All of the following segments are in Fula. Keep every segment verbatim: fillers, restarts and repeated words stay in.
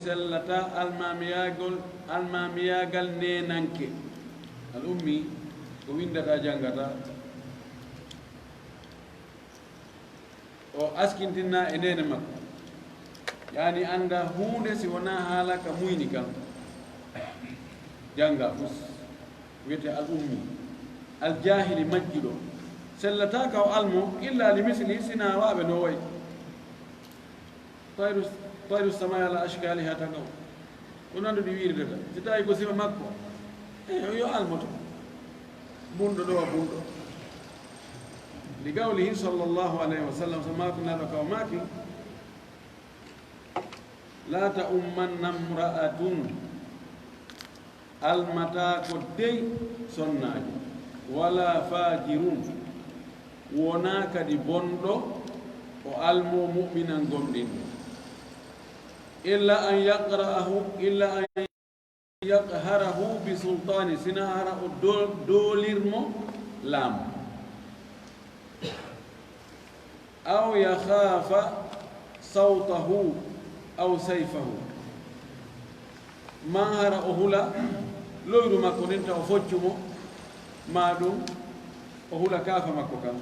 sellataa almaamiyaagol, almaamiyaagal neenanke. Al ummi, ko winndata, janngata. O askintinaa e neene makko. Yaani annda huunde si wonaa haala ka muyni kan. Jannga fus. Wiyetee al ummi. Al jaahili majjuɗo. Sellataa ka o almo, illa li misli, sinaa waaɓe no wayi. Tayru, tayru samaya la ashkali ha tagaw. Ko nanduɗi wiirdata. Si tawi ko sifa makko, e, yo almoto. Bunɗo ɗo, bunɗo. Li qawlihi sallallahu alayhi wa sallam, so maaku naɗo ka o maaki, la ta ummanna mra'atun. Almataa ko dey sonnaajo, wala fajirun, wonaa kadi bonɗo, o almoo mu'minan gomɗinɗo. Illa an yaqra'ahu, illa an yaqharahu bi sultani, sina hara o do-, doolirmo laamu. Aw yakhafa sawtahu aw sayfahu. Ma hara o hula loyru makko ndin, taw o foccu mo, ma ɗum o hula kaafa makko kan.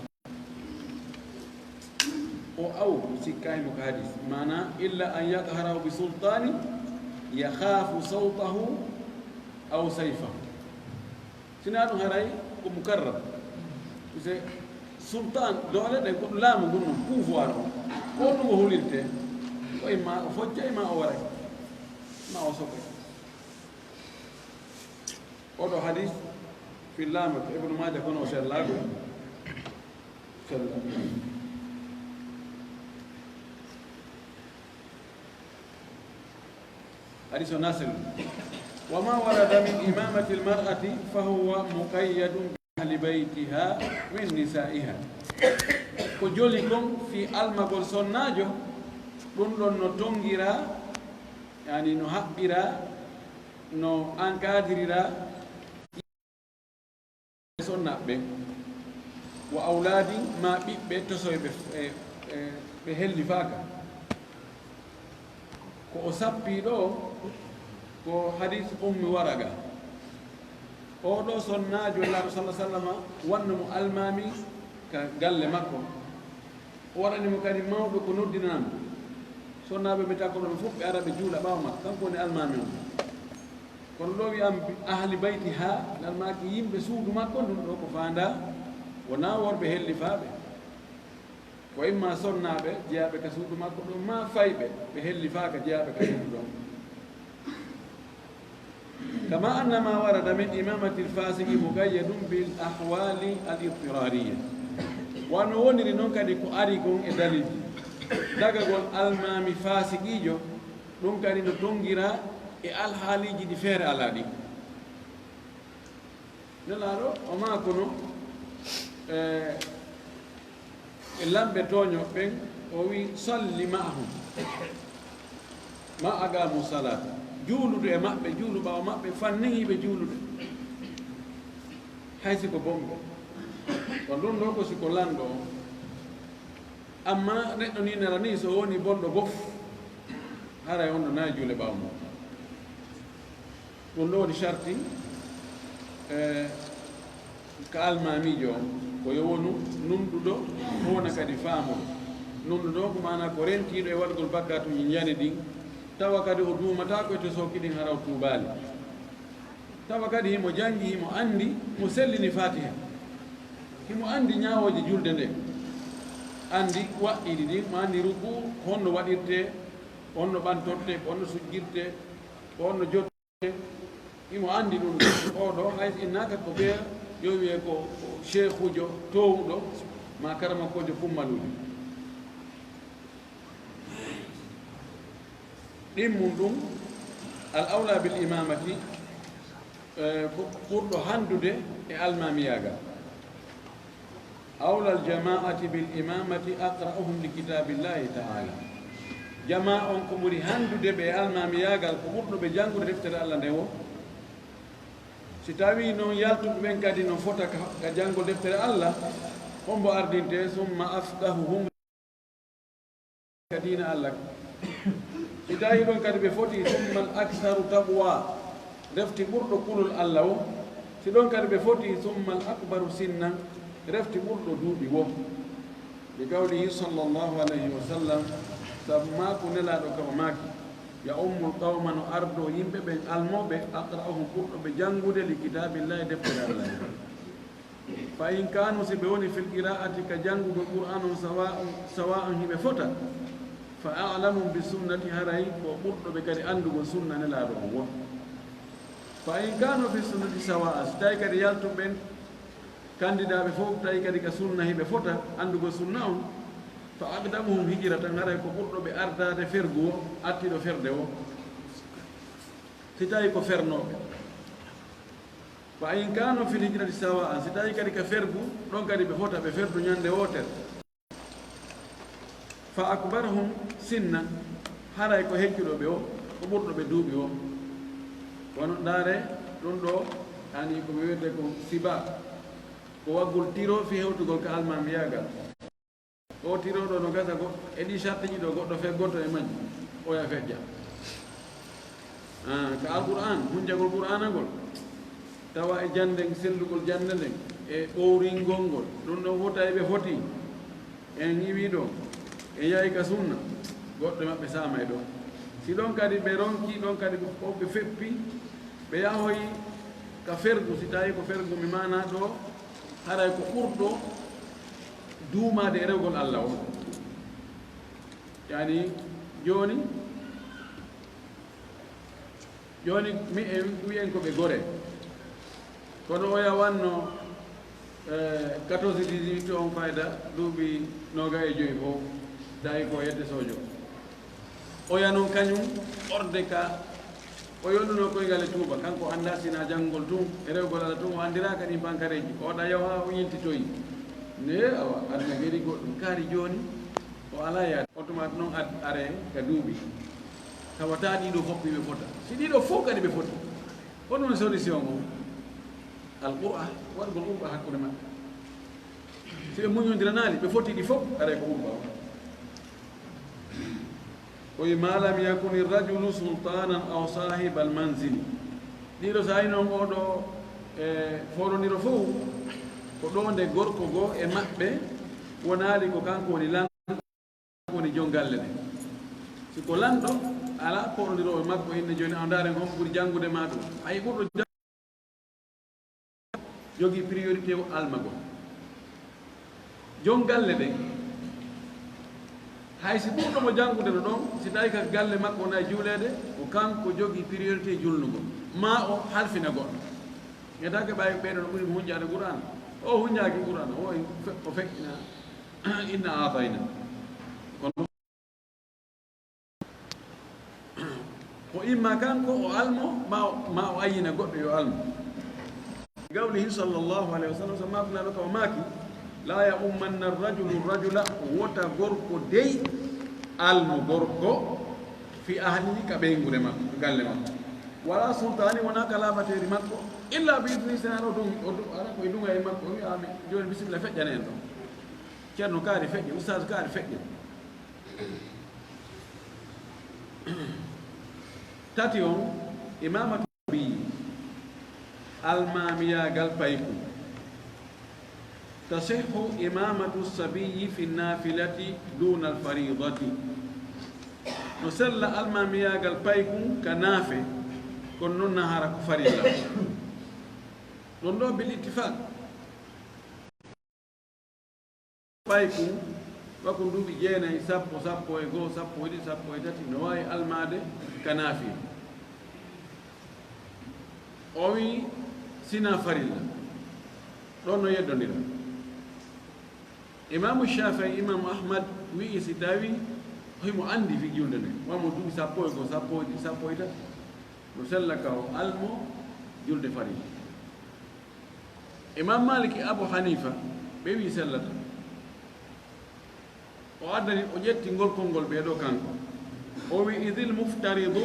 O aw, sikkaay mo ka hadis. Maana, illa an yaqharahu bi sultani yakhafu sawtahu aw sayfahu. Sinaa ɗum haray ko mukarrab. Parce que sultan, doole ɗen ko ɗum laamu ngun non, pouvoir on. Ko ɗum o hulirte. Ko imma o focca, imma o waray. Ma o soɓe. Oɗo hadis, fi laamu ko Ibnu Maaja kono o sellaago. Sella. Hadis o nasel. Wa ma warada min imamati almar'ati fa huwa muqayyadun bi ahli baytiha min nisa'iha. Ko joli kon fi almagol sonnaajo, ɗum ɗon no tongira, yani no haɓɓira, no encadrira sonnaaɓe ɓen, wa awlaadi ma ɓiɓɓe tosoyɓe, e, e, ɓe hellifaaka. Ko o sappi ɗo, ko hadis Ummi Waraga. Oo ɗo sonnaajo Nulaaɗo sallallaahu alayhi wa sallam wanno mo almaami ka galle makko. O waɗani mo kadi mawɗo ko noddinanamo. Sonnaaɓe ɓe takkoɗo ɓe fof ɓe ara ɓe juula ɓaawo makko, kanko woni almaami on. Kono ɗo wi'ama bi ahli baytiha, ngal maaki yimɓe suudu makko ndun ɗo ko faandaa, wonaa worɓe hellifaaɓe. Ko imma sonnaaɓe jeyaaɓe ka suudu makko ɗon, maa fayɓe ɓe hellifaaka jeyaaɓe ka suudu ɗon. Kama anna ma warada min imamati lfasiki muqayyadun bil ahwali al idtirariya. Wano woniri non kadi ko ari kon e dalilji. Dagagol almaami faasiqiijo, ɗum kadi no tongira e alhaaliiji ɗi feere alaa ɗin. Nelaaɗo o maakuno, e, e lamɓe tooñooɓe ɓen, o wi, "Salli ma'ahum, ma aqamu salata." Juulude e maɓɓe, juulu ɓaawo maɓɓe, fanniŋii ɓe juulude. Hay si ko bonɓe. Ko ɗum ɗo ko si ko lanɗo on. Amma neɗɗo ni nara ni, so woni bonɗo bof, haray on ɗo nayi juule ɓaawo mum. Ɗum ɗo woni sharti, e, ka almaamiijo on, ko yo wonu nunɗuɗo, o wona kadi faamuɗo. Nunɗuɗo ko maana ko rentiiɗo e waɗugol bakkatuuji njani ɗin, tawa kadi o duumataako e tosooki ɗin hara o tuubaali. Tawa kadi himo janngi, himo anndi, mo sellini Faatiha. Himo anndi ñaawooje julde nde. Anndi waɗɗiiɗi ɗin, mo anndi ruku, honno waɗirte, honno ɓantorte, honno sujjirte, honno jotte. Himo anndi ɗum. Oo ɗo, hay so innaaka ko ɓeya, yo wiye ko, ko sheekhuujo toowuɗo, ma karamokoojo kummaluujo. Ɗin mum ɗum, al awla bil imamati, eh, ko ɓurɗo handude e almamiyaagal. Awla al jamaati bil imamati aqra'uhum li kitaabillahi ta'ala. Jamaa on ko ɓuri handude ɓe e almamiyaagal, ko ɓurɗo ɓe janngude deftere Allah nden woo. Si tawii noon yaltuɓe ɓen kadi no fota ka, ka janngol deftere Allah, hombo ardintee? Summa afqahuhum ka diina Allah. Si tawi ɗon kadi ɓe foti, summa al aktharu taqwa, refti ɓurɗo kulol Allah o. Si ɗon kadi ɓe foti, summa al akbaru sinnan, refti ɓurɗo duuɓi wo. Li qawlihi sallallahu alayhi wa sallam, sabu maaku Nelaaɗo ka o maaki, ya ummul qawma, no ardo yimɓe ɓen almooɓe, aqra'uhum, ɓurɗo ɓe janngude, li kitaabillahi, deftere Allah nde. Fa in kanu, si ɓe woni, fil qira'ati, ka janngugol Qur'aan on, sawa'un, sawa'un, hiɓe fota, fa a'lamuhum bi sunnati, haray ko ɓurɗo ɓe kadi anndugol sunna Nelaaɗo on wo. Fa in kanu fi sunnati sawa'a, si tawi kadi yaltuɓe ɓen kandidaaɓe fof tawi kadi ka sunna hiɓe fota anndugol sunna on, fa aqdamuhum hijratan, haray ko ɓurɗo ɓe ardaade fergu o, attiiɗo ferde o, si tawi ko fernooɓe. Fa in kanu fil hijrati sawa'an, si tawi kadi ka fergu, ɗon kadi ɓe fota, ɓe ferdu ñande wootere. Fa akbaruhum sinnan, haray ko heccuɗo ɓe o, ko ɓurɗo ɓe duuɓi o. Kono ndaare, ɗum ɗo, ani ko ɓe wiyetee ko sibaq, ko waggol tiro fii hewtugol ka almaamiyaagal. O tiro ɗo no gasa ko e ɗi sartiiji ɗo, goɗɗo feggoto e majji, oya feƴƴa. Ah, ka Alqur'aan, hunjagol Qur'aana ngol, tawa e jannde, sellugol jannde nden, e ɓowringol ngol, ɗum ɗon fof tawi ɓe foti. En iwi ɗo, en yahi ka sunna, goɗɗo maɓɓe saamay ɗo. Si ɗon kadi ɓe ronki, ɗon kadi ko ɓe feppi, ɓe yahoyi ka fergu, si tawi ko fergu mi maana ɗo, haray ko ɓurɗo duumaade e rewgol Allah o. Yani, jooni, jooni mi en wiyen ko ɓe gore. Kono oya wanno, eh, quatorze dix-huit on fayda duuɓi noga e joyi fof, tawi ko yedde sojo. Oya noon kañum orde ka o yonnuno koyngal e tuuba, kanko annda sina janngol tun, e rewgol Allah tun, o anndiraaka ɗin pankareeji. O ɗa yaw haa o yiltitoyi. Ne, awa, aduna geri goɗɗum. Kaari jooni, o alaa yaade. On tuma noon ad-, are ka duuɓi. Tawata ɗiɗo fof ɓe fota. Si ɗiɗo fof kadi ɓe foti. Hono woni solution o? Al Qur'a, waɗgol Qur'a hakkunde maɓɓe. Si ɓe muñondiranaali, ɓe foti ɗi fof, aray ko Qur'a o. O wi, "Ma lam yakuni rajulu sultanan aw sahibal manzili." Ɗiɗo saa'i noon, oɗo, e, foolondiro fof, ko ɗo nde gorko goo e maɓɓe wonaali ko kanko woni lan-, kanko woni joom galle nde. Si ko lanɗo, alaa foolondiroowo e makko, inne jooni, a ndaaren on ɓuri janngude ma ɗum. Hay ɓurɗo janngude jogii priorité o almagol. Joom galle ɗen, hay si ɓurɗo mo janngude no ɗon, si tawi ka galle makko wona e juuleede, ko kanko jogii priorité julnugol, ma o halfina goɗɗo. Ŋetaake ɓay ɓeyɗo no ɓuri mo hunjaade Qur'aana. O hunjaaki Qur'aana, o fe-, o feƴƴina, inna aatayna. Kono ko imma kanko o almo, ma o, ma o ayyina goɗɗo yo almo. Qawlihi sallallahu alayhi wa sallam, sabu maaku Nelaaɗo ka o maaki, "La ya ummanna rajulu rajula," wota gorko dey almo gorko, "fi ahlihi," ka ɓeynguure makko, galle makko. "Wala sultaani," wona ka laabateeri makko, "illa bi idni," sinaa o dun-, o du-, ara ko e duŋa e makko, o wi'a, "Ami, jooni bisimilla, feƴƴane en ɗo." Ceerno kaari feƴƴe, ustaas kaari feƴƴe. Tati on, imamatu sabiyi, almaamiyaagal payku. Tasihhu imamatu sabiyi fi nafilati duna alfaridati. No sella almaamiyaagal payku ka naafe, kono non na hara ko farilla. Ɗon ɗo bil ittifaq. Payku, waku duuɓi jeenayi, sappo, sappo e goo, sappo e ɗiɗi, sappo e tati, no waawi almaade ka naafila. O wi, sina farilla. Ɗon no yeddondira. Imaamu Shaafi'i, Imaamu Ahmad wi'i, si tawi himo anndi fi julde nde, wamo duuɓi sappo e goo, sappo e ɗiɗi, sappo e tati, no sella ka o almo julde farilla. Imam Malik e Abu Hanifa, ɓe wi sellata. O addani, o ƴetti ngol konngol ɓee ɗoo kanko. O wi, "Idil muftaridu,"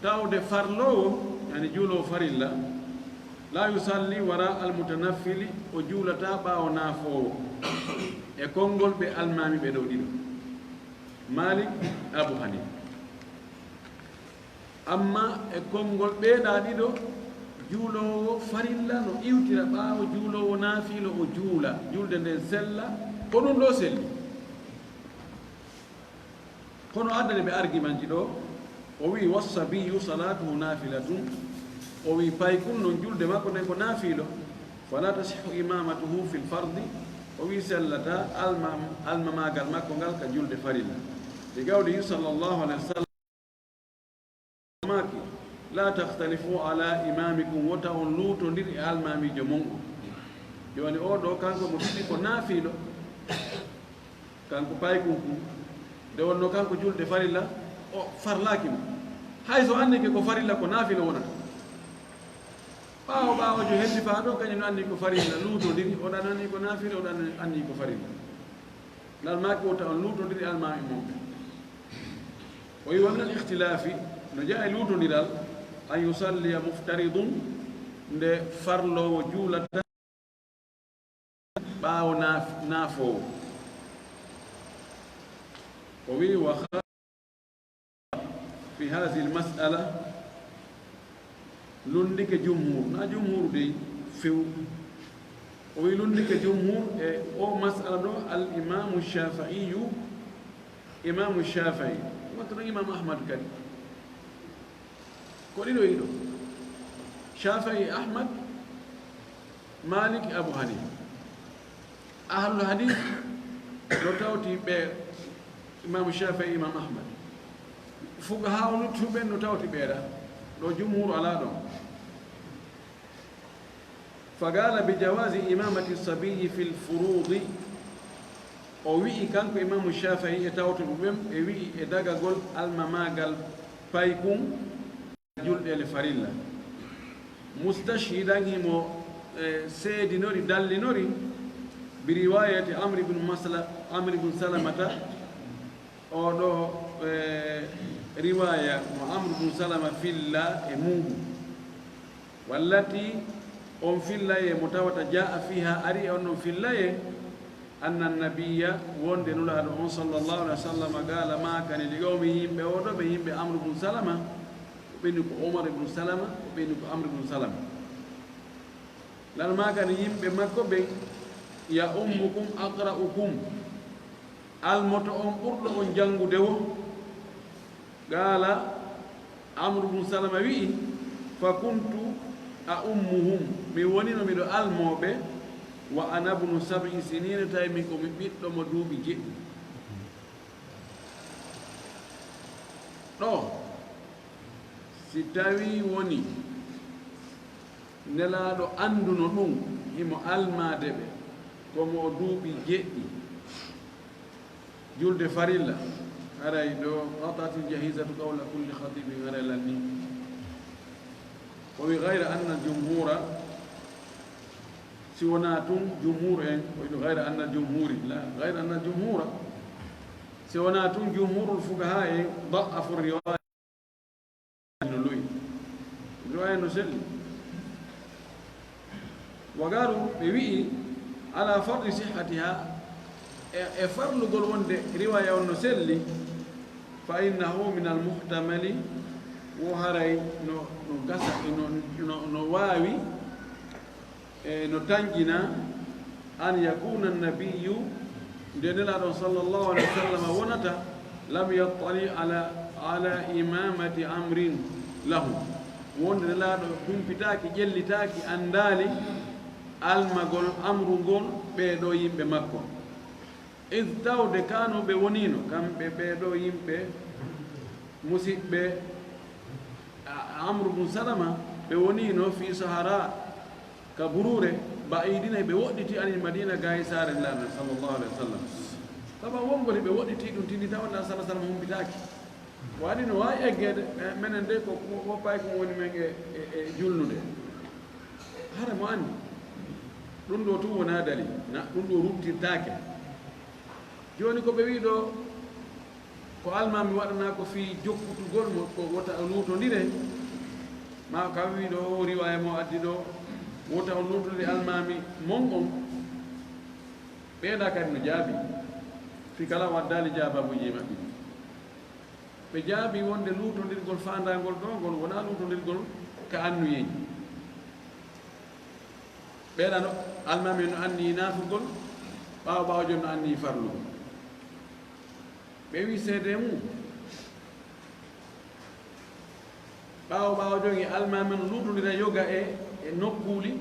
tawde farloowo, yani juuloowo farilla, "la yusalli wara al mutanaffili," o juulataa ɓaawo naafoowo. E konngol ɓe almaami ɓee ɗoo ɗiɗo, Malik, Abu Hanifa. Amma e konngol ɓeeɗa ɗiɗo, juuloowo farilla no iwtira ɓaawo juuloowo naafiilo o juula, julde nden sella, ko ɗum ɗo selli. Kono addani ɓe argimanji ɗo, o wi'i, "Wassabiyu salatuhu nafilatun." O wi'i, "Paykun non julde makko nden ko naafiilo. Fala tasihhu imamatuhu fil fardi." O wi'i, "Sellata alma-, almamaagal makko ngal ka julde farilla." Li qawlihi sallallahu alaihi wasallam, maaki, "La takhtalifu ala imamikum," wota on luutondir e almaamiijo mon on. Jooni oo ɗoo, kanko mo suɓi ko naafiilo, kanko paykun kun, nde wonnoo kanko julde farilla, o farlaaki mo. Hay so annike ko farilla, ko naafiilo wonata. Ɓaawo ɓaawojo helli faa ɗoo, kañum no anndi ko farilla, luutondiri, oɗon anndi ko naafiilo, oɗon anndi ko farilla. Ngal maaki wota on luutondiri almaami mon ɓe. O wi'i, "Wa min al ikhtilaafi," no jeyaa e luutondiral, "an yusalliya muftaridun," nde farloowo juulata ɓaawo naaf-, naafoowo. O wi'i, "Wa kha-, fi hadhihi al mas'ala," lunndike jumhur, na jumhur dey few. O wi'i lunndike jumhur e o mas'ala ɗo, al imamu Shafi'iyu, imamu Shafi'i, wonto ɗon imamu Ahmad kadi. Ko ɗiɗo ɗiɗo. Shafi'i, Ahmad, Malik, Abu Hanifa. Ahlul hadith no tawti ɓe Imam Shafi'i, Imam Ahmad. Fuqaha o luttuɓe no tawti ɓeeɗa. Ɗo jumhur ala ɗon. Faqala bi jawazi imamati sabiyyi fil furudi. O wi'i kanko Imamu Shafi'i e tawtuɓe ɓen, ɓe wi'i e dagagol almamaagal paykun julɗeele farilla. Mustashhidan, himo, eh, seedinori, dallinori, bi riwayati Amr ibn Masla-, Amr ibn Salamata, oɗo, eh, riwaya mo Amr ibn Salama filla e muɗum. Wallati on fillaye mo tawata jaa fiha, ari e on non fillaye, anna nabiyya, wonde Nulaaɗo on sallallahu alaihi wasallam, qala, maakani li qawmi, yimɓe oɗo ɓe yimɓe Amr ibn Salama, o ɓeni ko Umar ibn Salama, o ɓeni ko Amr ibn Salama. Lan maakani yimɓe makko ɓen, ya ummukum aqra'ukum, almoto on ɓurɗo on janngude wo. Qaala, Amru bun Salama wi'i, fa kuntu a ummuhum, mi wonino miɗo almoo ɓe, wa ana bnu sab'i siniina, tawi min ko mi ɓiɗɗo mo duuɓi jeɗɗi. Ɗo, si tawii woni Nelaaɗo annduno ɗum, himo almaade ɓe, ko mo o duuɓi jeɗɗi. Julde farilla, haray ɗo qata'atil jahizatu qawla kulli khatibin, haray lanni. O wi ghayra anna al jumhura, si wonaa tun jumhur en, o wi ghayra anna al jumhuri, la, ghayra anna al jumhura, si wonaa tun jumhurul fuqaha en da'afu riwaya. No lo'i. Riwaya no selli. Wa qalu, ɓe wi'i, ala fardi sihhatiha, e, e farlugol wonde riwaya on no selli, fa innahu min al muhtamali, wo haray no, no gasa, no, no, no waawi, e no tanƴina, an yakuna nabiyyu, nde Nelaaɗo sallallahu alaihi wasallam wonata, lam yattali ala, ala imamati amrin lahu, wonde Nelaaɗo humpitaaki, ƴellitaaki, anndaali almagol amru ngol ɓee ɗoo yimɓe makko. Id tawde kanu ɓe woniino, kamɓe ɓee ɗoo yimɓe musiɓɓe A-, Amru bun Salama, ɓe woniino fi sahara, ka buruure, ba'idina, ɓe woɗɗiti anil Madina, gaayi saare Nelaaɗo sallallahu alaihi wasallam. Sabu wongol ɓe woɗɗiti ɗum tindi tawa Nelaaɗo sallallahu alaihi wasallam humpitaaki. Waɗi no waawi eggeede, eh, menen de ko, ko, ko paykun woni men e, e, e julnude. Hara mo anndi. Ɗum ɗo tun wonaa dalil. Na, ɗum ɗo ruttirtaake. Jooni ko ɓe wi'i ɗo, ko almaami waɗanaa ko fii jokkutugol mo, ko wota o luutondire. Ma kam wi'i ɗo, o riwaaya mo addi ɗo, wota o luutondire almaami mon on. Ɓeeɗa kadi no jaabi. Fii kala o addaali jaabaabuuji maɓɓe. Ɓe jaabi wonde luutondirgol faandaangol ɗoo ngol wonaa luutondirgol ka annuyeeji. Ɓeeɗa no almaami no anniyi naafugol, ɓaawo ɓaawo jooni no anniyi farlugol. Ɓe wi seedee mum, ɓaawo ɓaawo jooni almaami no luutondira yoga e, e nokkuuli,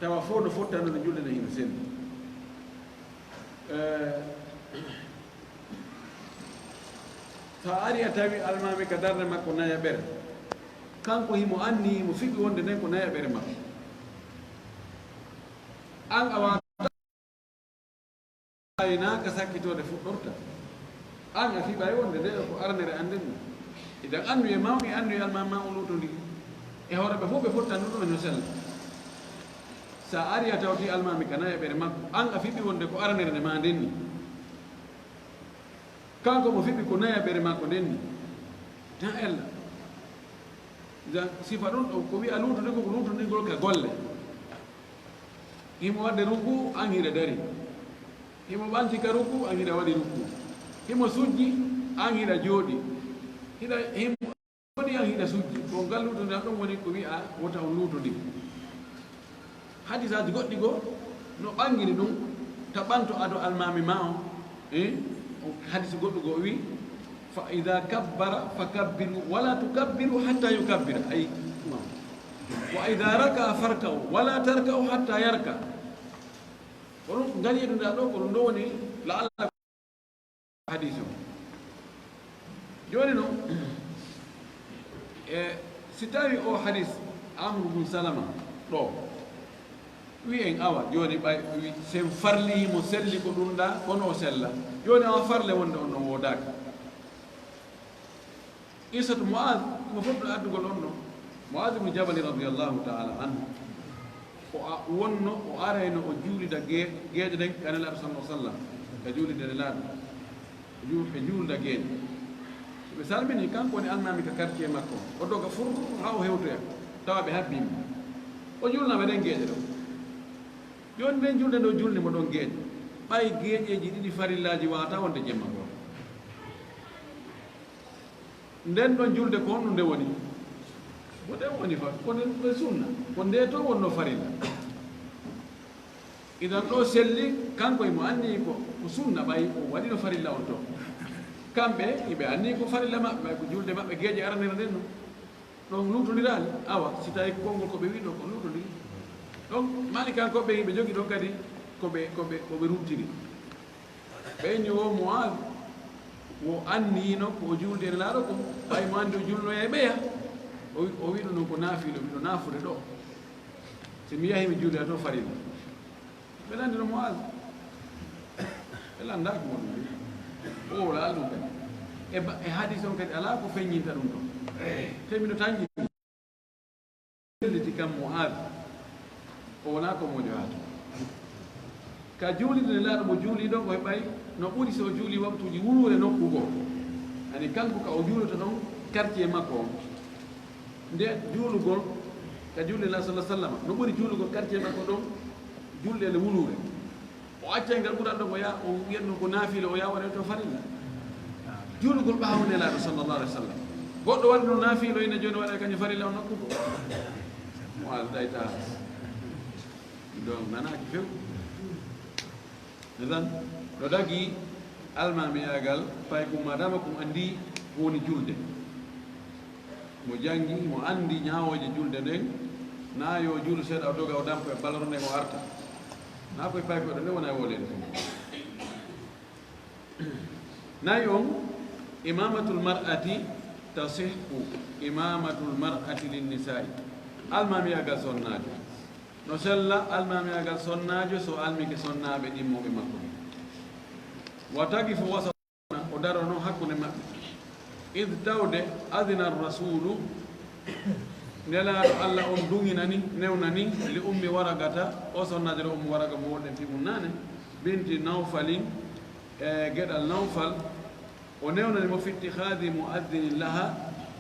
tawa fof no fottano no julde nde hino selli. Eh, so a ari a tawi almaami ka darnde makko nayaɓere, kanko himo anniyi, himo fiɓi wonde nden ko nayaɓere makko. An a waawataa ka sakkitoode fuɗɗorta. An a fiɓay wonde nde ko aranere an nden. Idan annuye mawɗi, annuye almaami ma o luutondiri. E hoore ɓe fof ɓe fottano ɗum no sella. Sa ari a tawti almaami ka nayaɓere makko, an a fiɓi wonde ko aranere nde ma nden ni. Kanko mo fiɓi ko nayaɓere makko nden ni. Tan ella. Idan sifa ɗum ɗo ko wi'a luutondirgol, ko luutondirgol ka golle. Himo waɗde ruku, an hiɗa dari. Himo ɓanti ka ruku, an hiɗa waɗi ruku. Himo sujji, an hiɗa jooɗi. Hiɗa, himo jooɗi, an hiɗa sujji. Ko ngal luutondiral ɗon woni ko wi'a wota on luutondir. Hadisaaji goɗɗi goo no ɓangini ɗum, ta ɓanto ado almaami ma on. Eh? Hadisi goɗɗo goo o wi, "Fa idha kabbara fa kabbiru, wala tukabbiru hatta yukabbira." Ay, wa idha raka'a farka'u, wala tarka'u hatta yarka. Ko ɗum ngari yeɗude ɗoo, ko ɗum ɗoo woni la'alla hadis o. Jooni noon, e si tawi o hadis Amru bun Salama ɗo, wi en awa, jooni ɓay, wi sen farli mo selli ko ɗum ɗa, kono o sella. Jooni awa farle wonde on ɗon woodaaka. Qissatu Mu'adh, mo fottuɗo addugol on ɗo. Mu'adh ibn Jabal radiyallahu ta'ala anhu. Ko a, wonno o arayno o juulida ge-, geeƴe ɗen ka Nelaaɗo sallallahu alaihi wasallam. Ka juulide Nelaaɗo. Ɓe juul-, ɓe juulda geeƴe. So ɓe salmini, kanko woni almaami ka quartier makko. O doga fur haa o hewtoya. Tawa ɓe habbii mo. O juulna ɓe ɗen geeƴe ɗon. Jooni nden julde nde o julni mo ɗon geeƴe. Ɓay geeƴeeji ɗiɗi farillaaji waata wonde jemma goo. Nden ɗon julde ko honɗum nde woni? Ko nden woni fa-, ko nden ko sunna. Ko nde to wonno farilla. Idan ɗo selli, kanko imo anni ko, ko sunna ɓay o waɗino farilla on to. Kamɓe, iɓe anni ko farilla maɓɓe, ɓay ko julde maɓɓe geeƴe aranere nden no. Ɗon luutondiraali, awa, si tawi ko konngol ko ɓe wiɗo ko luutondiri. Ɗon, Malikankooɓe iɓe jogi ɗon kadi ko ɓe, ko ɓe, ko ɓe ruttiri. Ɓe ñowo Mu'aaz, wo anniyino ko o juulde e Nelaaɗo ko, ɓay mo anndi o juulnoya e ɓeya. O wi-, o wiɗo non ko naafiilo, miɗo naafude ɗo. Si mi yahi mi juuloya to farilla. Ɓe lanndino Mu'aaz. Ɓe lanndaaki mo ɗum. O wowlaali ɗum kadi. E ba-, e hadiis on kadi alaa ko feññinta ɗum ɗon. Te miɗo tanƴi. Felliti kam Mu'aaz, o wonaa ko moƴo haa to. Ka juulirde Nelaaɗo mo juuli ɗon, o heɓay no ɓuri si o juuli waktuuji wuluure nokku goo. Ani kanko ka o juuloto ɗon quartier makko on. Nde juulugol ka juulde Nelaaɗo sallallahu alaihi wasallam, no ɓuri juulugol quartier makko ɗon, julde nde wuluure. O accay ngal ɓural ɗon, o yaha, o wiyat ɗum ko naafiila, o yaha waɗa to farilla. Juulugol ɓaawo Nelaaɗo sallallahu alaihi wasallam. Goɗɗo waɗi no naafiila, ina jooni waɗa kañum farilla on nokku goo. Mo alday taala. Ɗon nanaaki few. Idan, no dagi almaamiyaagal, pay ko madama ko anndi ko woni julde. Mo janngi, mo anndi ñaawooje julde nden, na yo juulu seeɗa, o doga, o dampa e baloro nden, o arta. Na koye paykoyɗo nde wona e wolede. Nayi on, imamatul mar'ati tasihhu, imamatul mar'ati linnisa'i. Almaamiyaagal sonnaajo. No sella almaamiyaagal sonnaajo, so almike sonnaaɓe ɗimmooɓe makko ɓen. Wa taqifu wasa o darono hakkunde maɓɓe. Id tawde adina rasulu, Nelaaɗo Allah on duŋinani, newnani, li ummi waragata, o sonnaajo ɗo ummi waraga mo wolɗen fii mun naane, binti Nawfalin, e geɗal Nawfal, o newnani mo fi ittikhadi mu'adhdhinin laha,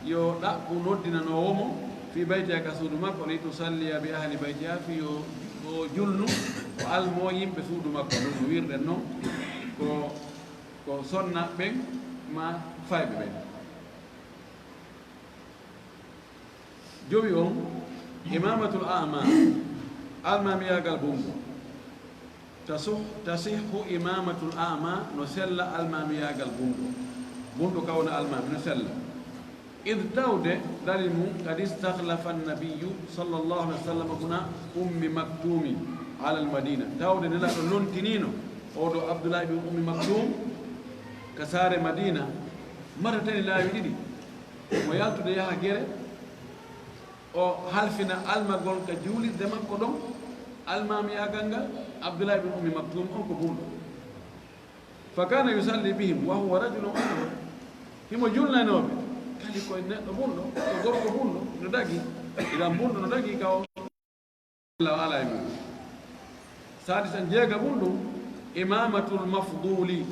yo ɗaɓɓu noddinanoowo mo, fii baytiha ka suudu makko, li tusalliya bi ahli baytiha, fii yo o julnu, o almo yimɓe suudu makko, ɗum no wirɗen non, ko ko sonnaaɓe ɓen maa fayɓe ɓen. Jowi on, imamatul ama, almamiyagal bumbo. Tasuh-, tasihhu imamatul ama, no sella almamiyagal bumbo. Bumbo kawna almami, no sella. Id tawde, dali mum, kad istakhlafa annabiyyu sallallahu alaihi wasallam buna ummi maktumi ala almadina. Tawde nelaɗo lontinino, o ɗo Abdullahi bin Ummi Maktum, ka saare Madina, mara tani laawi ɗiɗi. Mo yaltude yaha gere, o halfina almagol ka juulirde makko ɗon, almamiyagal ngal, Abdullahi bin Ummi Maktum on ko bumɗo. Fa kana yusalli bihim wa huwa rajulun ama. Himo julnanooɓe, kadi ko neɗɗo bumɗo, ko gorko bumɗo, no dagi. Idan bumɗo no dagi ka o. Allahu ala e mum. Sadisan, jeega mum ɗum, imamatul mafduli,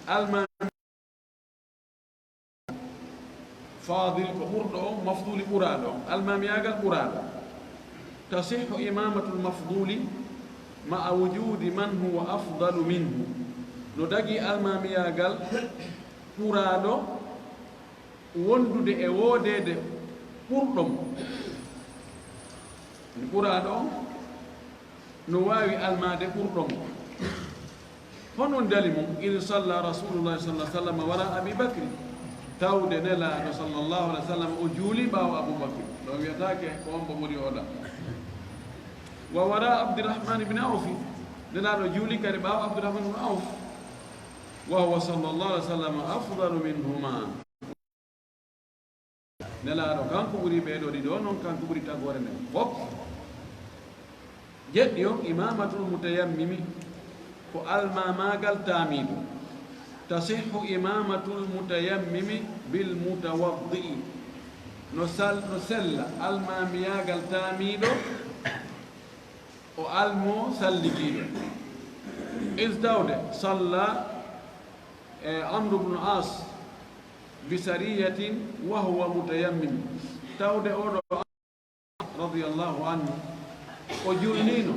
almami fadil ko ɓurɗo on, mafduli ɓuraaɗo on, almamiyagal ɓuraaɗo. Tasihhu imamatul mafduli ma'a wujudi man huwa afdalu minhu. No dagi almamiyagal ɓuraaɗo wondude e woodeede ɓurɗo mo. Ɓuraaɗo on no waawi almaade ɓurɗo mo. Honɗum dali mum? Id salla Rasulullah sallallahu alaihi wasallam wara Abi Bakri. Tawde Nelaaɗo sallallahu alaihi wasallam o juuli ɓaawo Abu Bakri. Ɗon wiyataake ko on mbo ɓuri oɗa. Wa wara Abdurrahman ibn Auf. Nelaaɗo juuli kadi ɓaawo Abdurrahman ibn Auf. Wa huwa sallallahu alaihi wasallam afdalu minhuma. Nelaaɗo kanko ɓuri ɓee ɗoo ɗiɗo, non kanko ɓuri tagoore nden fof. Jeɗɗi on, imamatul mutayammimi, ko almamagal taamiiɗo. Tasihhu imamatul mutayammimi bil mutawaddi'i. No sal-, no sella almamiyagal taamiiɗo, o almo salligiiɗo. Is tawde salla e Amru bnu As bi sariyatin wa huwa mutayammim. Tawde oɗo radiyallahu anhu, o julniino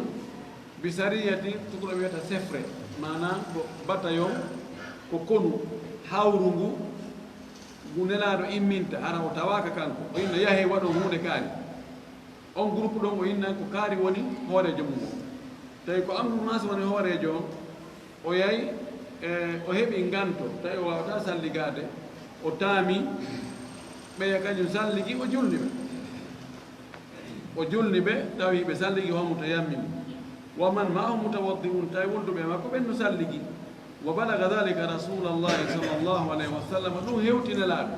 bi sariyatin, tukuɗo wiyata sefre, maanaam ko batayon, ko konu hawru ngu, ngu Nelaaɗo imminta, hara o tawaaka kanko, o inna yahe waɗo huunde kaari. On groupe ɗon o inna ko kaari woni hooreejo mum on. Tawi ko Amru bnu As woni hooreejo on, o yahi, e, o heɓi nganto, tawi o waawataa salligaade, o taami ɓeya kañum salligi, o julni ɓe. O julni ɓe, tawi ɓe salligi, wa mutayammim. Wa man ma'ahu mutawaddi'un, tawi wonduɓe e makko ɓen no salligi. Wa balaga dhalika Rasulallahi sallallahu alaihi wasallam, ɗum hewti Nelaaɗo.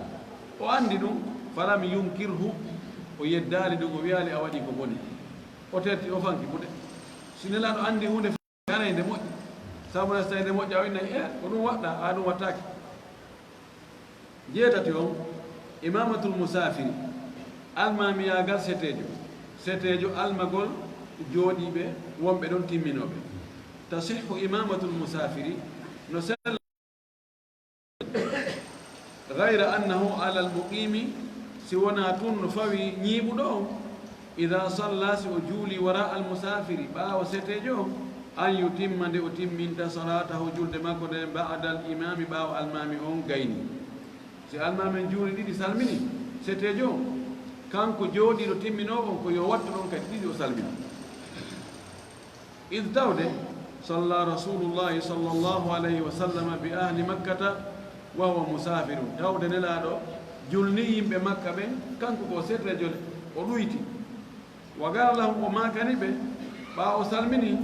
O andi ɗum, falam yunkirhu, o yeddaali ɗum, o wiyaali a waɗi ko boni. O terti, o fanki buɗe. Si Nelaaɗo andi huunde, haray nde moƴƴi. Sabu na so tawi nde moƴƴa, o inna, e, ko ɗum waɗɗa, a ɗum wattaake. Jeetati on, imamatul musafiri, almamiyagal seteejo. Seteejo almagol jooɗiiɓe wonɓe ɗon timminooɓe. Tasihhu imamatul musafiri, no sella. Ghayra annahu alal muqimi, si wonaa tun no fawi ñiiɓuɗo on, ida salla, si o juuli, wara al musafiri, ɓaawo seteejo on, an yutimma, nde o timminta, salatahu, julde makko nden, ba'dal imami, ɓaawo almami on gayni. Si almami on juuli ɗiɗi salmini, seteejo on, kanko jooɗiiɗo timminoowo on, ko yo wattu ɗon kadi ɗiɗi o salmina. Id tawde, salla Rasulullahi sallallahu alayhi wa sallam bi ahli Makkata wa huwa musafirun. Tawde Nelaaɗo julni yimɓe Makka ɓen, kanko ko seedeejo le, o ɗuyti. Wa qala lahum, o maakani ɓe, ɓaawo o salmini,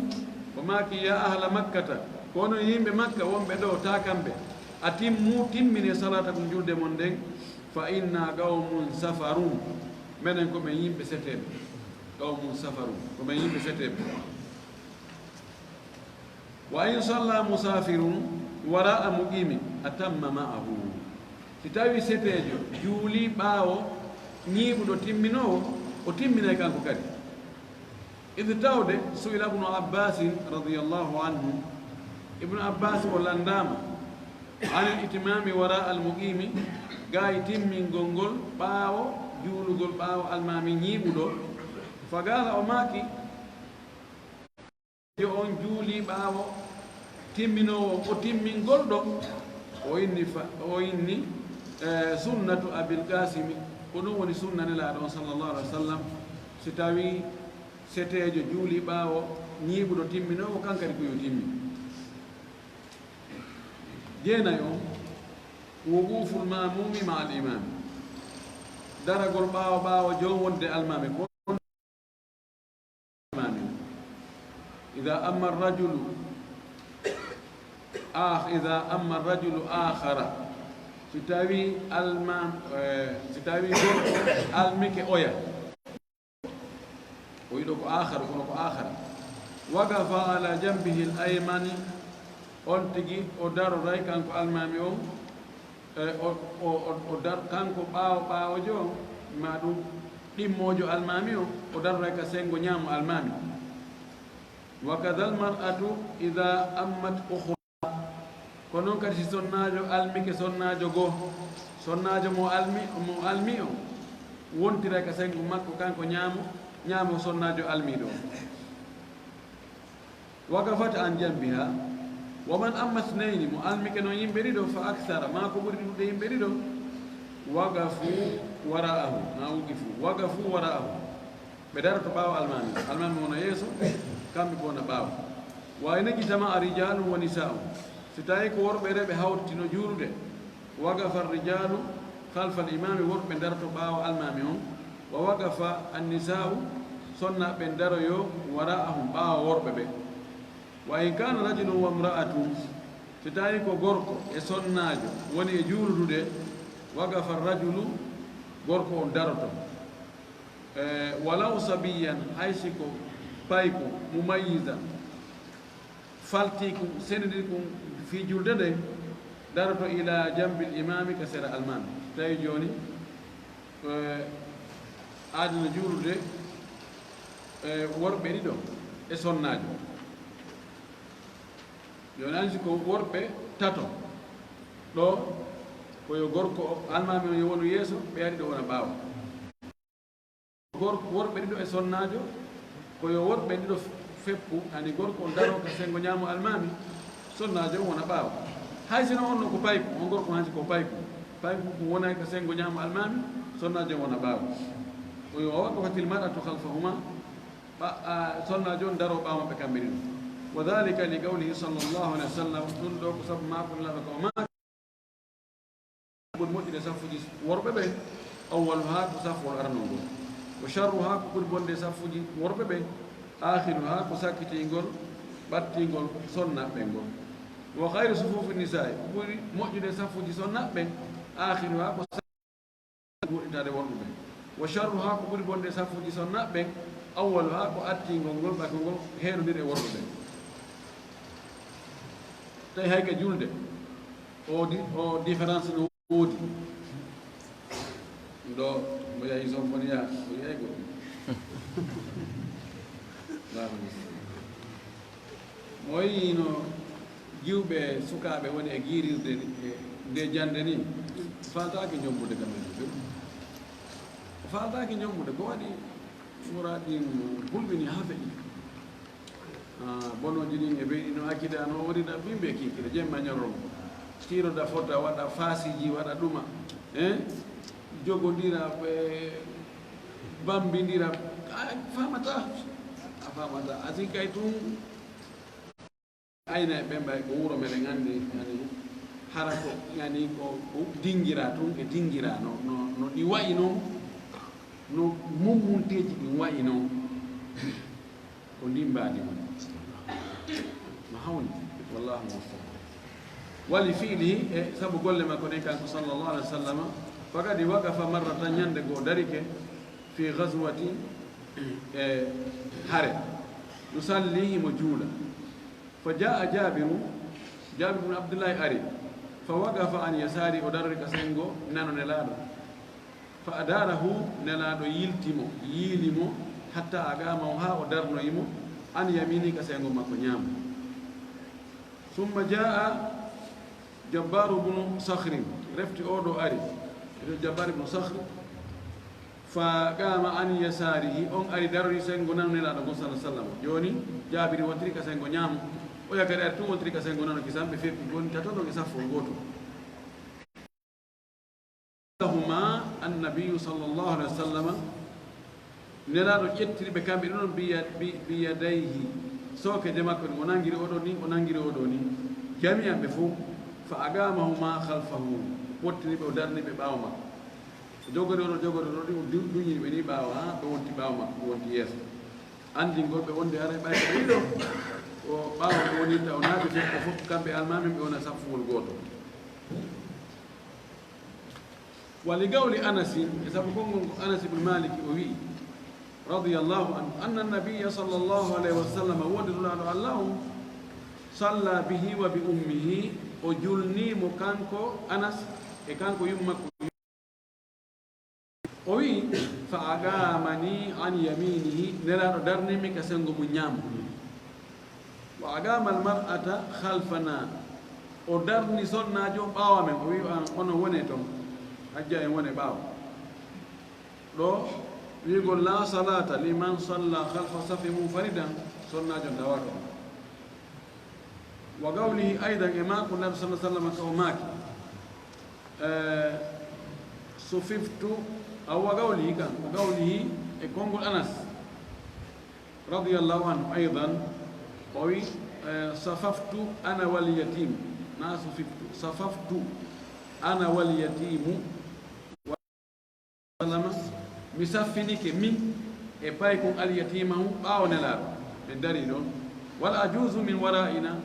o maaki, ya ahla Makkata, ko onon yimɓe Makka wonɓe ɗo, taa kamɓe, atimmu, timmine salatakum, julde mon nden, fa inna qawmun safarun, menen ko men yimɓe seteeɓe. Qawmun safarun, ko men yimɓe seteeɓe. Wa in salla musafirun wara'a muqimin atamma ma'ahu. Si tawi seteejo juuli ɓaawo ñiiɓuɗo timminoowo, o timminay kanko kadi. Id tawde su'ila Ibnu Abbasin radiyallahu anhu, Ibnu Abbas o landaama, anil itimami wara al muqimi, gaay timmingol ngol ɓaawo juulugol ɓaawo almaami ñiiɓuɗo. Fa qala, o maaki, yo on juuli ɓaawo timminoowo, o timmingol ɗon, o inni fa-, o inni, eh, sunnatu Abil Qasimi, Ko ɗum woni sunna Nelaaɗo on, sallallahu alaihi wasallam, si tawii seteejo juuli ɓaawo ñiiɓuɗo timminoowo, kan kadi ko yo timmi. Jeenayo on, wuquful maamumi ma al imaam, daragol ɓaawo ɓaawo joom wonde almaami ko almaami. Ida amma rajulu ah ida amma rajulu akhara, si tawi alma eh, si tawi gorko almike oya, o yiɗo ko akhara, kono ko akhara, waqafa ala jambihi al aymani, on tigi o daroray kanko almaami on, e o o o o dar kanko ɓaawo ɓaawojo on, ma ɗum ɗimmoojo almaami on, o daroray ka senngo ñaamo almaami. Wa kadal mar'atu ida ammat ukhra, ko noon kadi si sonnaajo almike sonnaajo goo, sonnaajo mo almi mo almi on, wontiray ka senngo makko kanko ñaamo, ñaamo sonnaajo almiiɗo on. Waqafat an jambiha. Wa man amma ithnayni, mo almike noon yimɓe ɗiɗo, fa akthara, maa ko ɓuri ɗuuɗde yimɓe ɗiɗo, waqafu wara'ahu, ma wuqifu, waqafu wara'ahu, ɓe daroto ɓaawo almaami. Almaami wona yeeso, kamɓe ko wona ɓaawo. Wa in ijtama'a rijalun wa nisa'un, si tawi ko worɓe e rewɓe hawti no juulude, waqafa ar-rijalu khalfa al-imami, worɓe daroto ɓaawo almaami on, wa waqafa an-nisa'u, sonnaaɓe ɓen daroyo wara'ahum, ɓaawo worɓe ɓe. Wa in kana rajulun wa imra'atun, si tawi ko gorko e sonnaajo woni e juuludude, waqafa ar-rajulu, gorko on daroto. E, walaw sabiyan, hay si ko payko, mumayyizan, faltiiku, senndinɗiku fii julde nde, daroto ila jambil imaami, ka sera almaami. Tawi jooni, eh, aadino juulude, eh, worɓe ɗiɗo e sonnaajo. Jooni, an si ko worɓe tato, ɗo ko yo gorko o, almaami on yo wonu yeeso, ɓe ari ɗo wona ɓaawo. Gor-, worɓe ɗiɗo e sonnaajo, ko yo worɓe ɗiɗo feppu, ani gorko on daro ka senngo ñaamo almaami, sonnaajo on wona ɓaawo. Hay sino on no ko payku, on gorko hansi ko payku. Payku ko wona ka senngo ñaamo almaami, sonnaajo on wona ɓaawo. Ko yo waqafatil mar'atu khalfahuma, ɓa-, a, sonnaajo on daro ɓaawo maɓɓe kamɓe ɗiɗo. Wa dhalika li qawlihi sallallahu alaihi wasallam, ɗum ɗo ko sabu maako Nelaaɗo ko o maaki. Ɓuri moƴƴude saffuuji worɓe ɓe, awwaluhaa ko saffuwol aranol ngol, wa sharruhaa ko ɓuri bonde saffuuji worɓe ɓe, aakhiruhaa ko sakkitingol ɓattingol sonnaaɓe ɓen ngol, wa khayru sufuufi nisaa'i, ko ɓuri moƴƴude saffuuji sonnaaɓe ɓen, aakhiruhaa ko sakkitingol woɗɗitaade worɓe ɓen, wa sharruhaa ko ɓuri bonde saffuuji sonnaaɓe ɓen, awwaluhaa ko attingol ngol ɓakongol heerondiri e worɓe ɓen. Tawi hay ka julde, o di-, o différence no woodi. Ɗo mo yahi Somponiya, o yahi ko. Mo yino jiwɓe sukaaɓe woni e giirirde e nde jannde ni, faaltaake jombude kam en. Faaltaake jombude, ko waɗi muraadi hulɓini haa feƴƴi. Ah, bonooji ɗin e ɓeyɗi no accida, no wonida bimbe kinkira, jemma ñorol. Tiroda fota, waɗa faasiji, waɗa ɗuma. Eh? Jogondira, ɓe bambindira. A famata. A famata. A sikkay tun. Ayna e ɓe mbay ko wuro meɗen anndi, yani, hara ko, yani, ko, ko dingira tun e dingira no, no, no ɗi wayi non, no mummunteeji ɗin wayi non. Ko ndin mbaadi woni. No hawni. Wallahu musta'an. Wali fi'lihi, e sabu golle makko ɗen kanko sallallahu alaihi wasallam, faqad waqafa marratan, ñande goo darike, fi ghazwati, e hare, yusalli, himo juula. Fa jaa Jaabiru, Jaabir ibn Abdullahi ari, fa waqafa an yasaari, o darori ka sengo nano Nelaaɗo. Fa adaarahu, Nelaaɗo yilti mo, yiili mo, hatta aqaamahu, haa o darnoyi mo, an yamiini, ka sengo makko ñaamo. Summa jaa Jabbaaru bunu Sakhrin, refti oo ɗoo ari, Jabbaar ibnu Sakhr, fa qaama an yasaarihi, on ari darori sengo nano Nelaaɗo ngoo, sallallahu alaihi wasallam. Jooni, Jaabiri wontiri ka sengo ñaamo, oya kadi ari tun wontiri ka sengo nano, kisan ɓe feppi, woni tato ɗon e saffol gootol. Lahuma anna Nabiyyu sallallahu alaihi wasallam, Nelaaɗo ƴettiri ɓe kamɓe ɗon biya-, bi-, biyadayhi, sookeeje makko ɗin, o nangiri oɗo ni, o nangiri oɗo ni, jami'an ɓe fof, fa aqamahuma khalfahu, pottini ɓe, o darni ɓe ɓaawo makko. O jogori oɗo, jogori oɗo, ɗi, o du-, duñini ɓe ni ɓaawo, haa ɓe wonti ɓaawo makko, ɓe wonti yeeso. Anndingol ɓe wonde haray ɓay ko ɓe ɗiɗo, o ɓaawo ɓe wonirta, o naati fof, ko fof kamɓe almaami ɓe wona saffuwol gooto. Wa li qawli Anasin, e sabu konngol ko Anas ibn Malik o wi'i, radiyallahu anhu, anna nabiyya sallallahu alayhi wa sallam, wonde Nulaaɗo Allah on, salla bihi wa bi ummihi, o julnii mo kanko Anas e kanko yumma makko. O wi'i, fa aqamani an yaminihi, Nelaaɗo darnimi ka senngo mum ñaamo. Wa aqama al mar'ata khalfana, o darni sonnaajo ɓaawo amen. O wi'i, an, onon wone ton, hajja en wone ɓaawo. Ɗo wi'ugol la salata liman salla khalfa safi munfaridan, sonnaajo on tawaaka on. Wa qawlihi aydan, e maako Nabi sallallahu alaihi wasallam ka o maaki, eh, sufiftu, aw wa qawlihi kan, wa qawlihi, e konngol Anas radiyallahu anhu aydan, o wi, eh, safaftu ana wal yatim, na sufiftu, safaftu ana wal yatimu. Sallama, mi saffinike min e paykun alyatimahu ɓaawo Nelaaɗo, ɓe dari ɗon. Wal ajuuzu min wara'ina,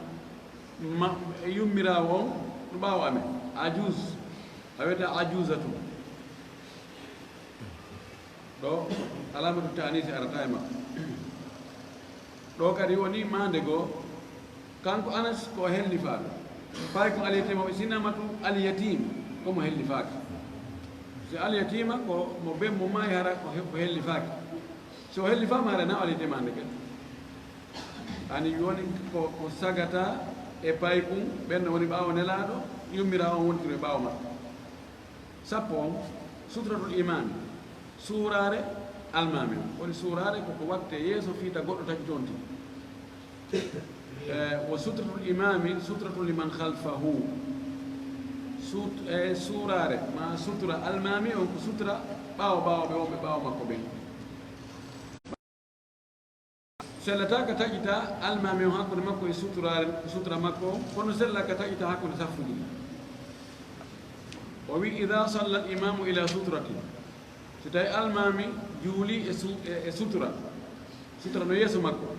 ma, e yummiraawo on ɗo ɓaawo amen. Ajuuz, a wiyata ajuuzatu. Ɗo alamatu ta'anisi arata e makko. Ɗo kadi woni maande goo, kanko Anas ko o hellifaaɗo. Paykun alyatima o sinamatu alyatim, ko mo hellifaaki. Si alyatima ko mo ben mo maayi hara ko he-, ko hellifaaki. Si o hellifaama hara na o alyatima hannde kadi. Ani woni ko, ko sagata e paykun, ɓen no woni ɓaawo Nelaaɗo, yummiraawo on wontiri e ɓaawo makko. Sappo on, sutratul imaami, suuraare almaami on. Woni suuraare ko ko watte yeeso fii ta goɗɗo taƴuto on tigi. Eh, wa sutratul imaami sutratun liman khalfahu. Sut-, eh, suuraare, ma sutura almaami on ko sutura ɓaawo ɓaawo ɓe wonɓe ɓaawo makko ɓen. Sellata ka taƴita almaami on hakkunde makko e suturaare, sutura makko on, kono sella ka taƴita hakkunde saffuuji ɗin. O wi, "Idha salla al-imamu ila sutratin." Si tawi almaami juuli e su-, e, e sutura, sutura no yeeso makko,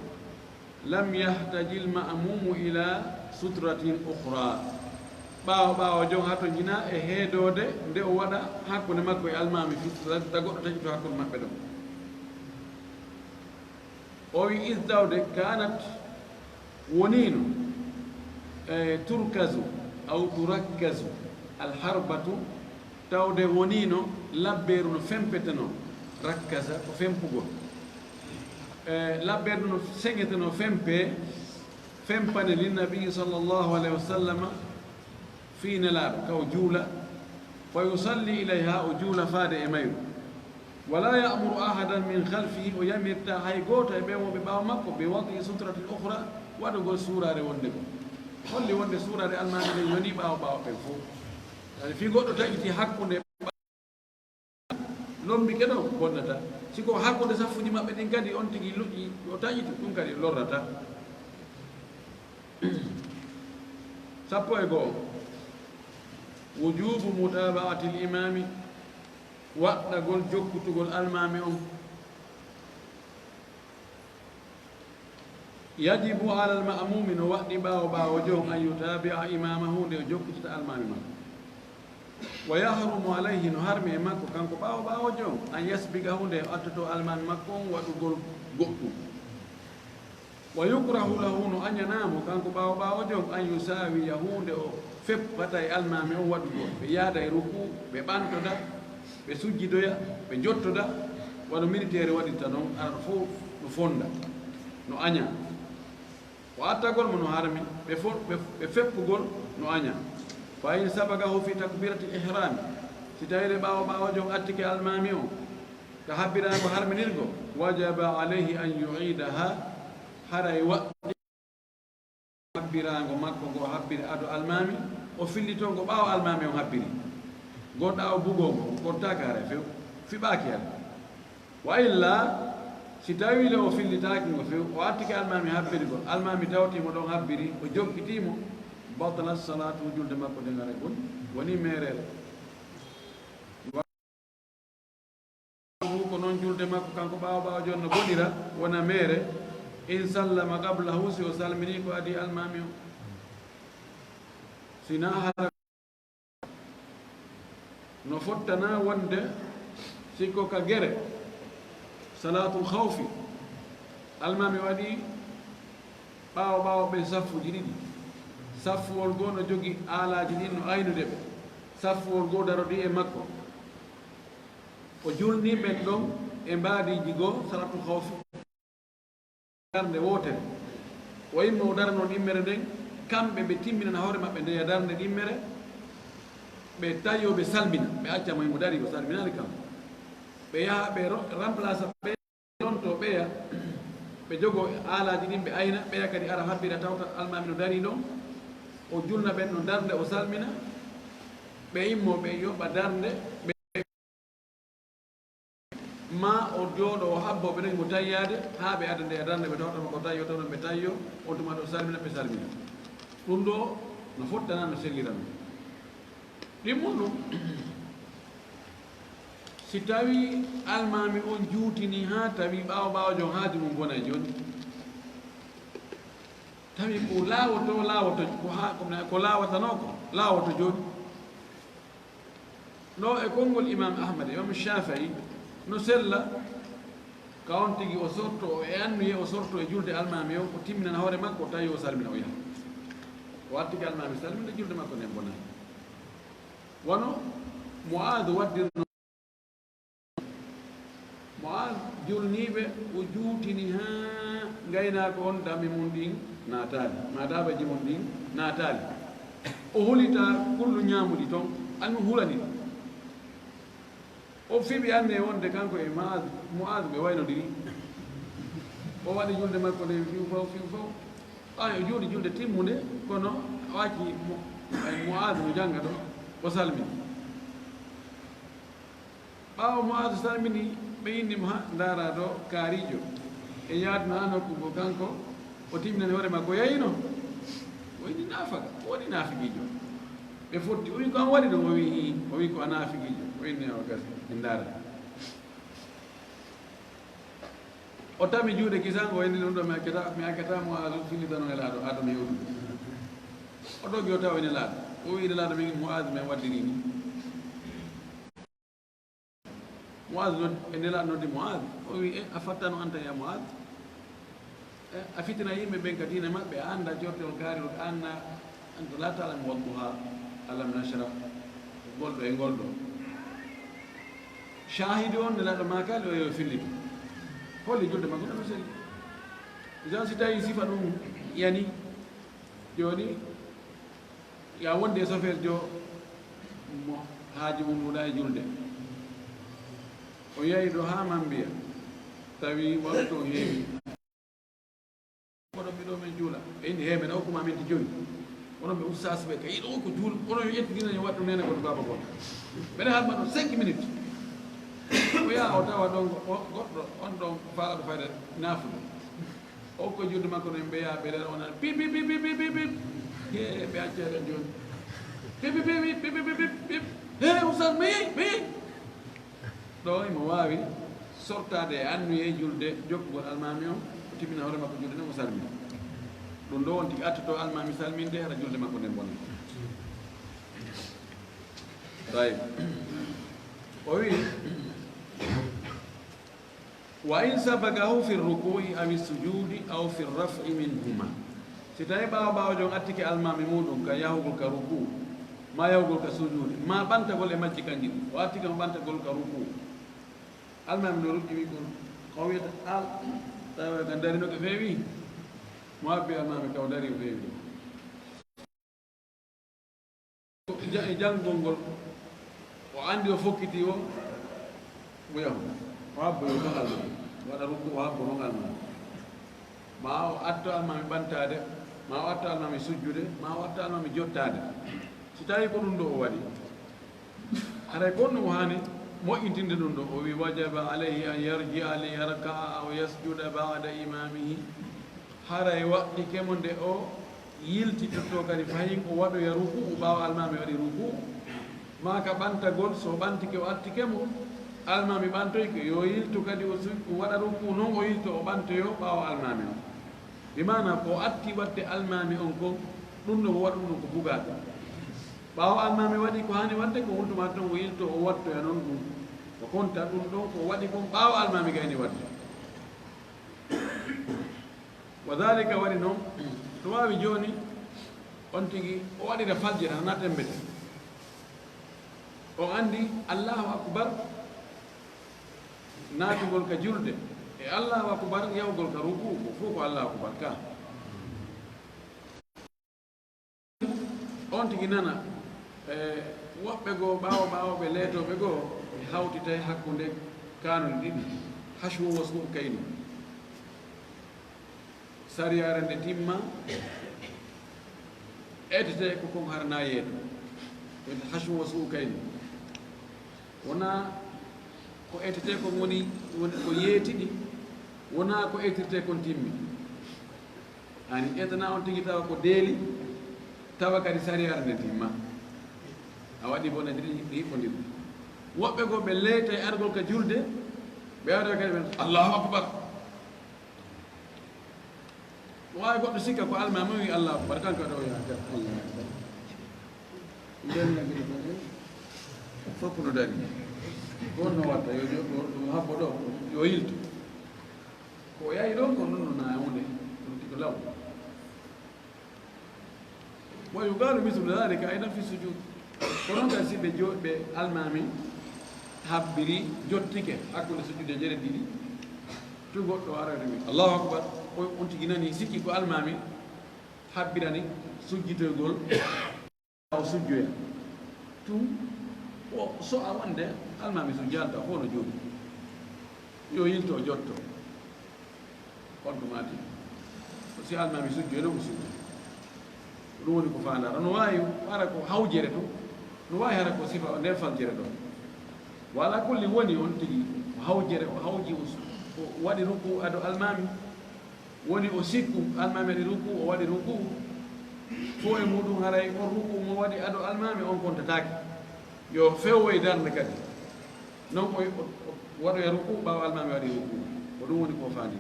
"lam yahtajil ma'mumu ila sutratin ukhra." Ɓaawo, ɓaawo jon hato jina e heedoode nde o waɗa hakkunde makko e almaami fi, ta goɗɗo taƴuto hakkunde maɓɓe ɗon. O wi, "Is tawde kanat woniino, e, turkazu aw turakkazu alharbatu, tawde woniino labbeeru no fempetenoo, rakkaza ko fempugol. E, labbeeru no seŋetenoo fempe, fempane linnabi sallallahu alayhi wa sallama, fii Nelaaɗo, ka o juula, fa yusalli ilayha, o juula faade e mayru. Wala ya'muru ahadan min khalfihi, o yamirta hay gooto e ɓen wonɓe ɓaawo makko, bi wadi sutratin ukhra, waɗugol suuraare wonde ko. Holli wonde suuraare almaami nden yoni ɓaawo ɓaawo ɓen fof. Kadi fii goɗɗo taƴiti hakkunde lombi ke ɗon bonnata. Si ko hakkunde saffuuji maɓɓe ɗin kadi on tigi luƴƴi, o taƴitu, ɗum kadi lorrata. Sappo e go'o. Wujubu mutaba'atil imami, waɗɗagol jokkutugol almaami on. Yajibu alal ma'mumi, no waɗɗi ɓaawo ɓaawojo on, an yutabi'a imamahu, nde o jokkitata almaami makko. Wa yahrumu alayhi, no harmi e makko kanko ɓaawo ɓaawojo on, an yasbiqahu, nde o attoto almaami makko on waɗugol goɗɗum. Wa yukrahu lahu, no añanaa mo kanko ɓaawo ɓaawojo on, an yusawiyahu, nde o feppata e almaami on waɗugol. Ɓe yaada e ruku, ɓe ɓantoda, ɓe sujjidoya, ɓe jottoda, wano militeere waɗirta non, arata fof no fonda, no aña. O attagol mo no harmi, ɓe fo-, ɓe, ɓe feppugol no aña. Fa in sabaqahu fi takbiratil ihrami, si tawii ɓaawo ɓaawojo on attike almaami on, ka habbiraango harminirgo, wajaba alayhi an yu'idaha, haray waɗɗi habbiraango makko ngo habbiri ado almaami, o fillito ngo ɓaawo almaami on habbiri. Ngonɗa o bugoo ngo, ngontaaka haray few. Fiɓaaki heen. Wa illa, si tawii le o fillitaaki mo few, o attike almaami habbiri ko, almaami tawti mo ɗon habbiri, o jokkitii mo, batala salaatu, julde makko nden ara gon, woni meerere. Ko noon julde makko kanko ɓaawo ɓaawo jooni no bonira, wona meere, in sallama qablahu, si o salminii ko adii almaami o. Si na hara no fottana wonde sikko ka gere, salaatul khawfi, almaami waɗi ɓaawo ɓaawo ɓen saffuuji ɗiɗi. Saffuwol goo no jogi aalaaji ɗin no aynude ɓe. Saffuwol goo darodii e makko. O julni ɓen ɗon e mbaadiiji goo, salaatul khawfi. Darnde wootere. O immo o darano ɗimmere nden, kamɓe ɓe timminana hoore maɓɓe ndeya darnde ɗimmere, ɓe tayo ɓe salmina, ɓe acca mo himo darii o salminaali kam. Ɓe yaha ɓe ro-, remplace ɓe, ɗon to ɓeya, ɓe jogo aalaaji ɗin ɓe ayna, ɓeya kadi ara habbira tawta almaami no darii ɗon, o julna ɓen no darnde o salmina, ɓe immo ɓe yoɓa darnde, ɓe ma o jooɗo o habbo ɓe ɗon mo tayyaade, haa ɓe adda nde darnde ɓe tawta mo ko tayyo, tawta ɓe tayyo, on tuma ɗo salmina ɓe salmina. Ɗum ɗo no fottana no sellirano. Ɗimmun ɗum, si tawi almaami on juutini haa tawi ɓaawo ɓaawo jon haaju mum bonay jooni, tawi ko laawoto, laawoto, ko haa, ko, ko laawatanoo ko, laawoto jooni. Ɗo e konngol Imam Ahmad, Imam Shafi'i, no sella ka on tigi o sorto, o e annuye o sorto e julde almaami o, o timminana hoore makko, tawi o salmina o yaha. O attike almaami salminde julde makko nden bonani. Wano Mu'aadu waddirno. Mu'aaz julniiɓe, o juutini haa ngaynaako on dame mum ɗin naataali, maa daabaji mum ɗin naataali. O hulita kullu ñaamudi ton, annu hulani. O fiɓi anne wonde kanko e Mu'aaz, Mu'aaz ɓe waynodiri. O waɗi julde makko nde fiw faw, fiw faw. Ɓaawo o juuli julde timmunde, kono o acci Mu-, Mu'aaz mo jannga ɗo, o salmini. Ɓaawo Mu'aazu salmini, ɓe inni mo, "Ha, ndaara ɗo kaariijo. E yaadno haa nokku ngo kanko, o timminani hoore makko yayino. O inni naafaka, o woni naafiqiijo." Ɓe fotti, o wi, "Ko an waɗi ɗum?" O wi, "Ii." O wi, "Ko a naafiqiijo." O inni, "Awa gasi, en ndaara." O tami juuɗe kisango, o inni, "Ɗum ɗo mi accata, mi accata Mu'aazu fillitano Nelaaɗo, haa to mi hewtu." O doggi, o tawi Nelaaɗo. O wi, "Nelaaɗo, min Mu'aazu men waddiri ni." Mu'aaz nod-, e Nelaaɗo noddi Mu'aaz. O wi, "E, a fattano anta ya Mu'aaz? E, a fitina yimɓe ɓen ka diina maɓɓe, a annda jortewol kaari, a annda, anta laa ta'lamu wadduha, alam nashrah, ngol ɗo e ngol ɗo." Shaahidu on Nelaaɗo maakaali o yo fillito. Holli julde makko no seli. Jan si tawi sifa ɗum yani, jooni, ya wonde e sofeer jo mo haaji mum ɗuuɗa e julde. O yahi ɗo haa Mambiya, tawi waktu on heewi. Kono mi ɗo men juula. Ɓe inni, "He, men okku ma minti jowi." Kono ɓe ustaas ɓe, ka yiɗo ko juul, kono yo ƴetti dina yo waɗɗu nene goɗɗo baaba goɗɗo. Mbeɗa haɗma ɗo cinq minutes. O yaha o tawa ɗon go-, o-, goɗɗo, on ɗon faalaɗo fayda naafude. O ko julde makko no mbeya, ɓe lera, o nana pip, pip, pip. He, ɓe acca ɗon jooni. Pip, pip, pip. He, ustaas, mi yehi, mi yehi. Ɗo imo waawi sortaade e annuye julde, jokkugol almaami on, o timmina hoore makko julde nden, o salmina. Ɗum ɗo wonti attoto almaami salminde, hara julde makko nden bona. Tayyib. O wi, "Wa in sabaqahu fi ruku'i aw sujudi aw fi raf'i minhuma." Si tawi ɓaawo ɓaawo jon attike almaami muɗum ka yahugol ka ruku, ma yahugol ka sujudi, ma ɓantagol e majji kanji ɗin, o attike mo ɓantagol ka ruku. Almaami no ruƴƴi wi kon, ko wiyata al, tawa kan dari no ka feewi, mo abbi almaami ka o dari o feewi ɗum. Ja-, e janngol ngol, o anndi o fokkiti o, o yahu. O habbo yo tongal ma. Waɗa rukku, o habbo tongal ma. Ma o atto almaami ɓantaade, ma o atto almaami sujjude, ma o atto almaami jottaade. Si tawi ko ɗum ɗo o waɗi, haray ko ɗum o haani, Moƴƴintinde ɗum ɗo, o wi, "Wajaba alayhi an yarji'a li yarka'a aw yasjuda ba'da imamihi." Haray waɗɗike mo nde o yiltitotto kadi fahin o waɗoya ruku'u ɓaawo almaami waɗi ruku'u. Maa ka ɓantagol, so o ɓantike o attike mo, almaami ɓantoyke, yo yiltu kadi o su-, o waɗa ruku'u, non o yilto o ɓantoyo ɓaawo almaami on. Bi maana ko o atti waɗde almaami on kon, ɗum no o waɗa ɗum no ko bugaaka. Ɓaawo almaami waɗi ko haani waɗde ko, on tuma ton o yilto o wattoya non ɗum. O konta ɗum ɗon ko o waɗi kon ɓaawo almaami gayni waɗde. Wa dhalika, waɗi non, no waawi jooni, on tigi o waɗira faljere, hana tembete. On anndi Allahu Akbar naatugol ka julde, e Allahu Akbar yahugol ka ruku'u, ko fof ko Allahu Akbar ka. On tigi nana, e, woɓɓe goo, ɓaawo ɓaawo ɓe leetooɓe goo, ɓe hawtitay hakkunde kaanun ɗiɗi, hashwu wa su'u kayni. Sariyaare nde timma, etete ko kon harana yeeto. Woni hashwu wa su'u kayni. Wonaa ko etete kon woni, woni ko yeetiɗi, wonaa ko etirte kon timmi. Ani etana on tigi tawa ko deeli, tawa kadi sariyaare nde timma. A waɗi bone ɗiɗi ɗi hiɓɓondiri. Woɓɓe goo ɓe leetay argol ka julde, ɓe arda kadi ɓen, "Allahu Akbar." Waawi goɗɗo sikka ko almaami wi Allahu Akbar, kanko ɗo yaa, "Allahu Akbar." Nden nagiri ko ɗen, fof no dari. Ko honno watta? Yo, yo, yo, yo habbo ɗo, yo yiltu. Ko o yahi ɗon ko ɗum no na hunde, ɗum ko law. Wa yuqalu mithlu dhalika aydan fi sujud. Ko non kadi si ɓe jo-, ɓe almaami habbiri, jottike hakkunde sujjude jeɗe ɗiɗi, tu goɗɗo ara wi, "Allahu Akbar." O, on tigi nani sikki ko almaami habbirani sujjitoygol. O sujjoya. Tun o so'a wonde almaami sujjaali taw, ko no jooɗi. Yo yilto o jotto. On tuma tigi, si almaami sujjoyi non o sujji. Ko ɗum woni ko faandaaro. No waawi hara ko hawjere tun. No waawi hara ko sifa o nden faljere ɗon. Wa ala kulli, woni on tigi ko hawjere, o hawji, o su-, o waɗi ruku ado almaami. Woni o sikku, almaami waɗi ruku, o waɗi ruku. Fof e muɗum haray on ruku mo waɗi ado almaami on kontataake. Yo fewoy darnde kadi. Non o, o, o waɗoya ruku ɓaawo almaami waɗi ruku. Ko ɗum woni ko faandi.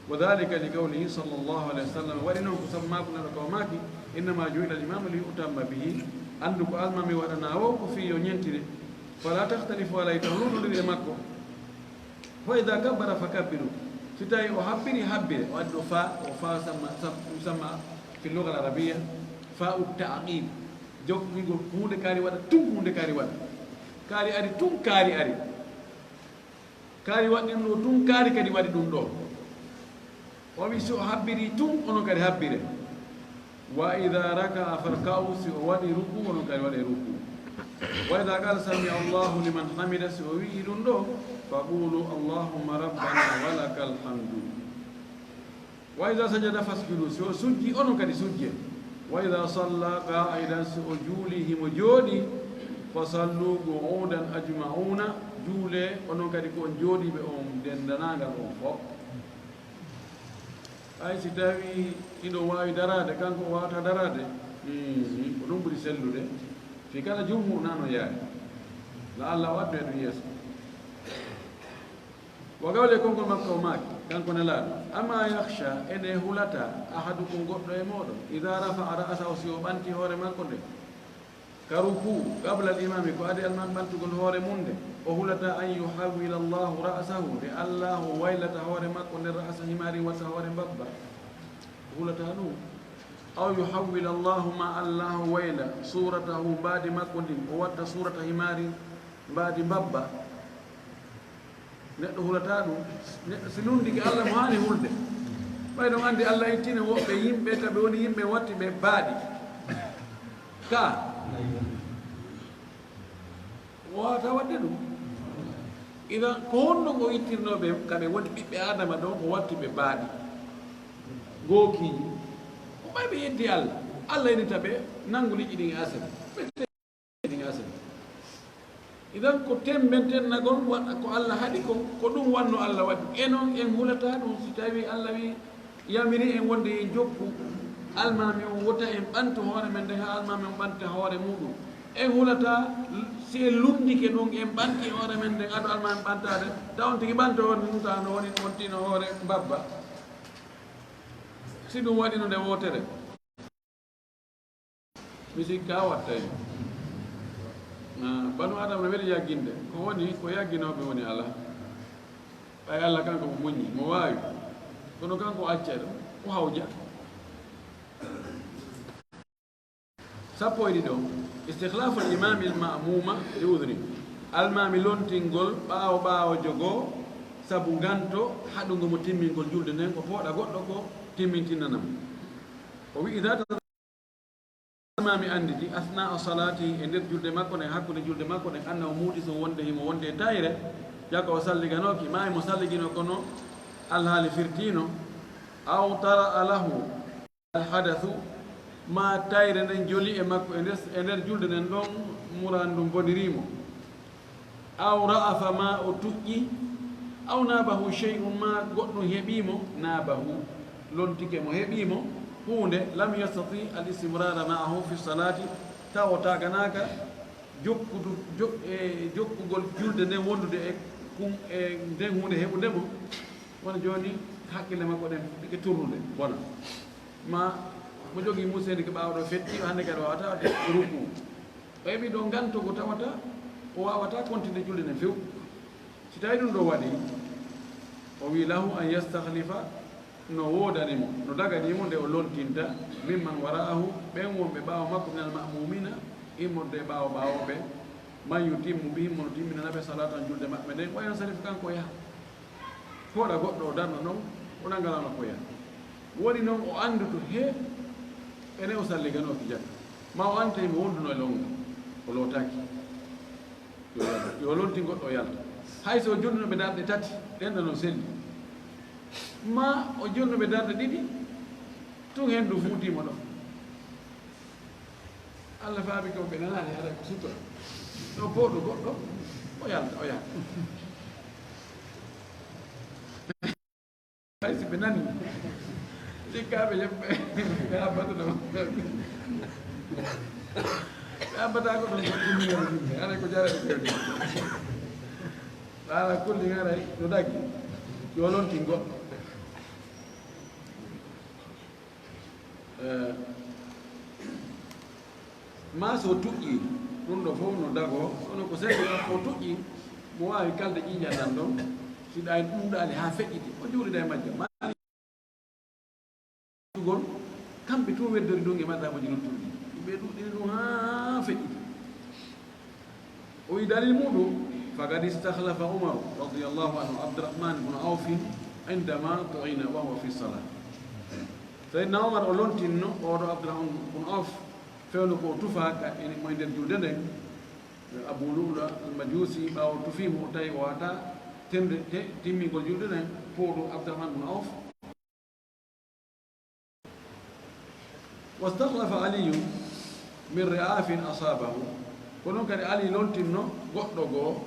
Wa dhalika li qawlihi sallallahu alayhi wa sallam. Waɗi non ko sabu maako Nelaaɗo o maaki, "Innama ju'ila al-imamu li yu'tamma bihi." Anndu ko almaami waɗanaa o ko fii yo ñentire. Fala takhtalifu alayhi, taw luuɗondiri e makko. Fa idha kabbara fakabbiru. Si tawi o habbiri, habbire. O addi ɗo fa, o fa samma, sam-, samma fi lugha al-arabiyya, fa ut ta'qib. Jokkingol huunde kaari waɗa, tun huunde kaari waɗa. Kaari ari, tun kaari ari. Kaari waɗi ɗum ɗo, tun kaari kadi waɗi ɗum ɗo. O wi si o habbiri tun, onon kadi habbire. Wa idha raka'a farka'u, si o waɗi ruku, onon kadi waɗe ruku. Wa idha qala sami Allahu liman hamida, si o wi'i ɗum ɗo, faqulu Allahumma rabbana wa lakal hamdu. Wa idha sajada fasjudu, si o sujji, onon kadi sujje. Wa idha salla qa'idan, si o juuli himo jooɗi, fa sallu qu'udan ajma'una, juule onon kadi ko on jooɗiiɓe on denndaangal on fof. Hay si tawi hiɗo waawi daraade, kanko o waawataa daraade, hmm, ko ɗum ɓuri sellude. Fii kala jumhur na no yaari. La Allah o addu e ɗum yeeso. Wa qawli, konngol makko o maaki, kanko Nelaaɗo, "Ama yakhsha, ene hulata, ahadukum, goɗɗo e mooɗon, idha rafa'a ra'sahu, si o ɓanti hoore makko nde, ka ruku, qabla al-imami, ko adi almaami ɓantugol hoore mum nde, o hulata an yuhawwila Allahu ra'sahu, nde Allahu waylata hoore makko nde ra'sa himari, watta hoore mbabba." O hulata ɗum. Aw yuhawwila Allahu, ma Allahu wayla, suratahu, mbaadi makko ndin, o watta surata himari, mbaadi mbabba. Neɗɗo hulata ɗum. Neɗɗo si lundike Allah mo haani hulde. Ɓay ɗon anndi Allah ittine woɓɓe yimɓe, ka ɓe woni yimɓe watti ɓe baaɗi. Ka. O waawata waɗde ɗum. Idan, ko honno o ittirnoo ɓe, ka ɓe woni ɓiɓɓe Aadama ɗon, o watti ɓe baaɗi. Gookiiji. Ko ɓay ɓe yeddi Allah. Allah inita ɓe, nanngu liƴƴi ɗin e asama. Ɓe ɗin asama. Idan ko temmbentennagol waɗa ko Allah haɗi kon, ko ɗum wanno Allah waɗi. E non en hulataa ɗum si tawii Allah wi-, yamiri en wonde en jokku almaami on, wota en ɓantu hoore men nden haa almaami on ɓanta hoore muuɗum. En hulataa si en lunndike ɗum, en ɓanti hoore men nden ado almaami ɓantaade, taw on tigi ɓanta hoore mum, taw no woni on tino hoore mbabba. Si ɗum waɗi no nde wootere. Mi sikka wattay. Ah, banu Adama no weli yagginde. Ko woni, ko yagginooɓe woni ala. Ɓay Allah kanko mo muññi, mo waawi. Kono kanko o accay ɗum, o hawja. Sappo e ɗiɗo. Istikhlafu al-imami al-ma'muma li udhri. Almaami lontingol ɓaawo ɓaawo jogo sabu nganto haɗungo mo timmingol julde nden, o pooɗa goɗɗo ko timmintinana mo. O wi'i, "Idha ta-," almaami annditi, "athna'a salati," e nder julde makko nden, hakkunde julde makko nden, "annahu muhdithun," wonde himo wonde e tayre, jaka o salliganooki, ma himo salligino kono alhaali firtiino, "aw tara'a lahu al-hadathu," ma tayre nden joli e makko e nder, e nder julde nden ɗon, muraan ndun bonirii mo. "Aw ra'afa," ma o tuƴƴi, "aw nabahu shay'un," ma goɗɗum heɓii mo, "nabahu," lontike mo, heɓii mo huunde, "lam yastati al-istimrara ma'ahu fi salati," taw o taaganaaka jokkudu-, jo-, e jokkugol julde nden, wondude e kun, e nden huunde heɓunde mo. Wona jooni hakkille makko ɗen ɗike turnude, bona. Ma mo jogii museede ko ɓaawo ɗo fetti, o hannde kadi waawata waɗde ruku. O heɓi ɗo nganto ko tawata o waawata kontinde julde nden few. Si tawi ɗum ɗo waɗi, o wi, "lahu an yastakhlifa," no woodani mo, no dagani mo nde o lontinta, "mimman wara'ahu," ɓen wonɓe ɓaawo makko, "minal ma'mumina," immorde e ɓaawo ɓaawoɓe, "man yutimmu bihim," mo no timminana ɓe, "salatan," julde maɓɓe nden, "wa yansarif," kanko o yaha. Fooɗa goɗɗo o darna non, o nangana makko yaha. Woni non o annduto he ene o salliganooki jaka. Ma o annduta himo wonduno e longa, o lootaaki. Yo, yo lontin goɗɗo o yalta. Hay so o jonnuno ɓe darɗe tati, ɗen ɗon no selli. Ma o jonnuno ɓe darɗe ɗiɗi, tun hendu fuutiimo ɗon. Allah faabi ko ɓe nanaani haray ko sutura. No pooɗo goɗɗo, o yalta, o yalta. Hay si ɓe nani, sikkaaɓe yimɓe, ɓe abbata ɗum. Ɓe abbata ko ɗum ko ɗum yimɓe, haray ko jarani ɓe. Haala kulli haray no dagi, yo lontin goɗɗo. Eh, ma so tuƴƴi, ɗum ɗo fof no dagoo, kono ko seeɗa o tuƴƴi, mo waawi kalde ƴiiƴan ɗan ɗon, si ɗa en ɗuuɗaali haa feƴƴiti, o juulida e majjum. Ma tugol, kamɓe tun weddori ɗum e madhabuji luttuɗi. Ɓe ɗuuɗini ɗum haa feƴƴiti. O wi'i dalil muɗum, "Faqad istakhlafa Umaru radiyallahu anhu Abdurrahman ibn Awfin indama tu'ina wa huwa fi salah." Sayyidina Umar o lontinno oɗo Abdurrahman ibn Awf, fewndo ko o tufa ka ene mo e nder julde nden. Abu Lu'lu al-Majusi, ɓaawo tufi mo, o tawi o wata tende, te-, timmingol julde nden, pooɗo Abdurrahman ibn Awf. Wastakhlafa Aliyu min ri'afin asabahu. Ko non kadi Ali lontinno goɗɗo goo,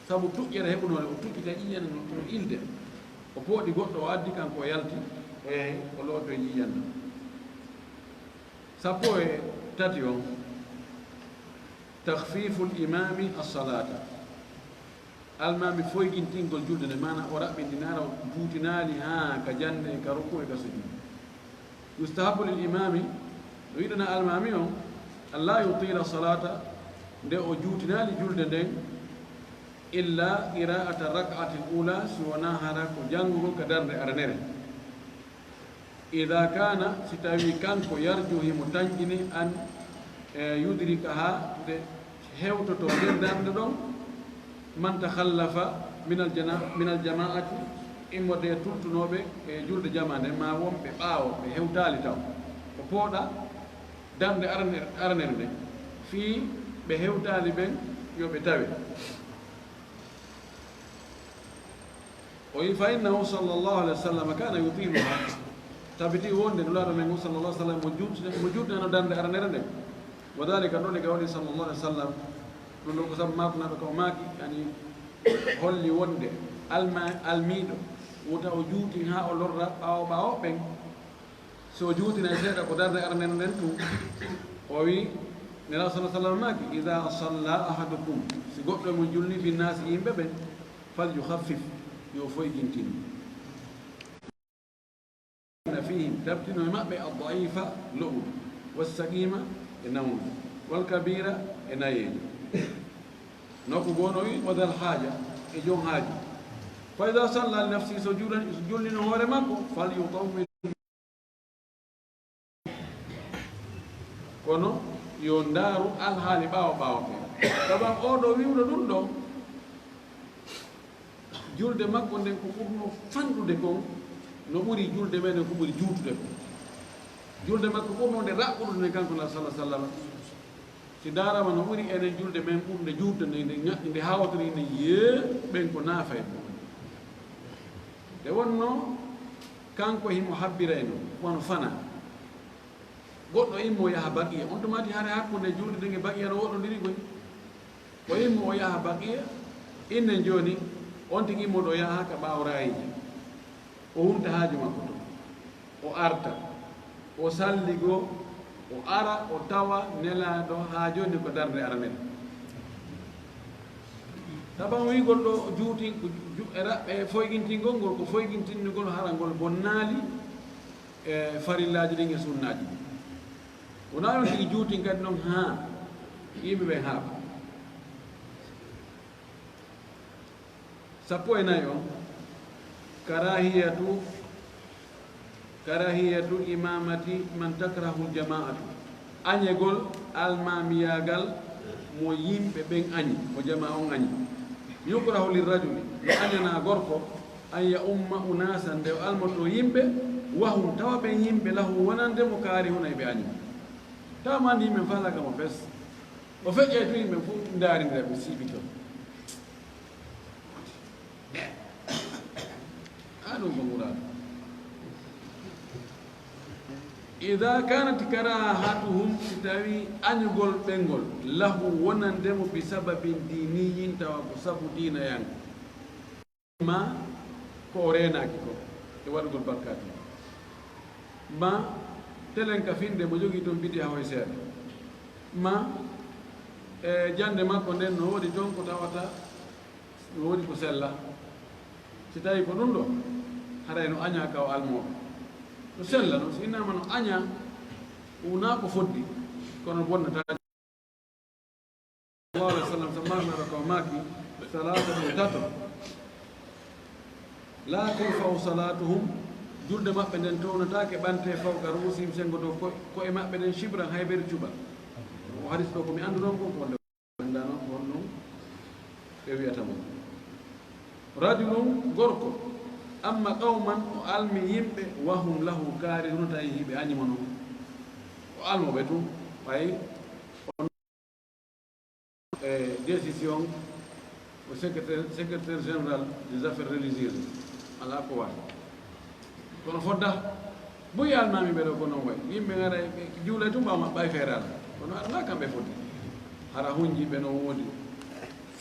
sabu tuƴƴere heɓunore, o tuƴƴita ƴiiƴan no, no ilde. O pooɗi goɗɗo, o addi kanko, o yalti, o yahi, o lootoyi ƴiiƴan ɗan. Sappo e tati on, takhfiful imami as-salata. Almaami foygintingol julde nde, maana o raɓɓindinaara, o juutinaali haa ka jannde, ka ruku e ka sujuud. Yustahabbu lil imami, no yiɗana almaami on, an la yutila salata, nde o juutinaali julde nden, illa qira'ata rak'atil ula, si wonaa hara ko janngugol ka darnde aranere. Ida kana, si tawi kanko yarju himo tanƴini an, e, yudrikaha, nde hewtoto nden darnde ɗon, man takhallafa minal jana-, minal jama'ati, immorde e tultunooɓe e julde jamaa nden, ma wonɓe ɓaawo, ɓe hewtaali taw. O pooɗa darnde arane-, aranere nden, fii ɓe hewtaali ɓen yo ɓe tawe. O wi, "Fa innahu sallallahu alaihi wasallam kana yutiluha." Tabiti wonde Nulaaɗo men on sallallahu alaihi wasallam mo juuti-, mo juutinano darnde aranere nden. Wa dhalika, ɗon e ka woni sallallahu alaihi wasallam, Ɗum ɗo ko sabu maako naɓe ka o maaki, yani holli wonde alma-, almiiɗo wota o juutin haa o lorra ɓaawo ɓaawo ɓen. So o juutinay seeɗa ko darnde aranere nden tun. O wi, Nelaaɗo sallallaahu alayhi wa sallam maaki, "Idaa salla ahadukum", si goɗɗo e mon julni, "fi naasi", yimɓe ɓen, "fal yukhaffif", yo foygintin. Inna fihim, tabtino e maɓɓe, ad-da'ifa, lo'uɗo, was-saqima, e nawnuɗo, wal kabira, e nayeejo. Nokku goo no wi, wa dhal haaja, e jon haaju. Fa idha salla li nafsihi, so juulani, so julnino hoore makko, fal yutawwil. Kono yo ndaaru alhaali ɓaawo ɓaawo ɓe. Sabu oo ɗo wi'uɗo ɗum ɗo, julde makko nden ko ɓurno fanɗude kon, no ɓuri julde meɗen ko ɓuri juutude kon. Julde makko ɓurno nde raɓɓuɗude nden kanko na sala sallama. Si ndaarama no ɓuri enen julde men ɓurnde juutde nde, nde ñaɗɗi nde hawtori nde yee ɓen ko naafay ɗum. Nde wonno kanko himo habbirayno, wano fana. Goɗɗo immo yaha baqiya, on tuma ti hare hakkunde julde nden e baqiya no woɗɗondiri koy. O immo o yaha baqiya, innen jooni, on tigi immo ɗo yaha ka ɓaawo raayiiji. O hunta haaju makko to. O arta. O salli goo, o ara, o tawa Nelaaɗo haa jooni ko darnde aranere. Sabu wi'ugol ɗo juutin, ko ju-, e raɓɓe foygintingol ngol, ko foygintingol hara ngol bonnaali e farillaaji ɗin e sunnaaji ɗin. Wonaa on tigi juutin kadi non haa yimɓe ɓen haaɓa. Sappo e nayi on, karahiyatu, karahiyatu imamati man takrahul jama'atu. Añegol almaamiyaagal mo yimɓe ɓen añi, mo jamaa on añi. Yukrahu lirrajuli, no añanaa gorko, an ya umma unasan, nde o almoto yimɓe, wahum, tawa ɓen yimɓe lahu wonande mo kaarihuna e ɓe añi. Tawa mo anndi yimɓe faalaka mo fes. O feƴƴay tun yimɓe fof ndaarindira ɓe siibi ton. Haa ɗum ko muraadu. Ida kanat karahatuhum, si tawi añugol ɓe ngol, lahu wonande mo bi sababin diniyin, tawa ko sabu diina yan. Ma ko o reenaaki ko e waɗugol bakkaati. Ma telen ka finde mo jogii toon bidiya hoy seeɗa. Ma e jannde makko nden no woodi toon ko tawata no woodi ko sella. Si tawi ko ɗum ɗo, haray no añaa ka o almooɓe. No sella no, si innaama no añaa, wonaa ko foddi, kono bonnataa. Sallallahu alayhi wa sallam, sa maanaɗo ko maaki, salaatun, tato. La turfa'u salatuhum, julde maɓɓe nden townataake ɓante fawqa ru'usihim, senngo dow ko-, ko'e maɓɓe ɗen, shibran, hay beri cuɓal. O hadis ɗo ko mi annduno ko, ko wonde anndaa noon ko honɗum ɓe wi'ata mo. Rajulun, gorko, amma qawman, o almi yimɓe, wa hum lahu karihun, tawi hiɓe añi mo non. O almo ɓe tun, ɓay on e décision o secrétaire, secrétaire général des affaires religieuses, alaa ko waɗi. Kono fodda, buy almaami ɓe ɗo ko non wayi. Yimɓe ngara e ɓe juula tun ɓaawo maɓɓe ɓay feere Alla. Kono alaa kamɓe fodde. Hara hunji ɓe no woodi,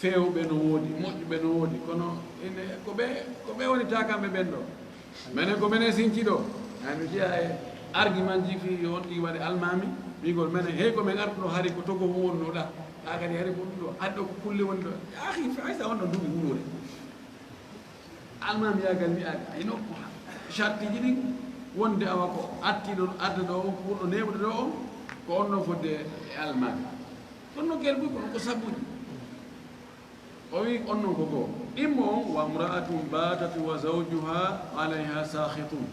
feewɓe no woodi, moƴƴuɓe no woodi. Kono ene ko ɓe, ko ɓe woni takamɓe ɓen ɗo. Menen ko menen sinci ɗo. Ay mi jeyaa e argument ji fii yo on ɗi waɗe almaami. Wiigol menen hey ko men artuno hari ko togo wonnoɗa. Haa kadi hari ko ɗum ɗo. Haddo ko kulle woni ɗo. Akhi, hay sa on ɗo duuɓi wuure. Almaami yaagal wi'aaka, e nokku shartiji ɗin wonde awa ko attiɗo, adda ɗo on, ɓurɗo neeɓude ɗo on, ko on ɗon fodde e almaami. Kono no gel buy, kono ko sabuji. O wi on non ko goo. Ɗimmo on, wa mra'atun batat wa zawjuha alayha sakhitun.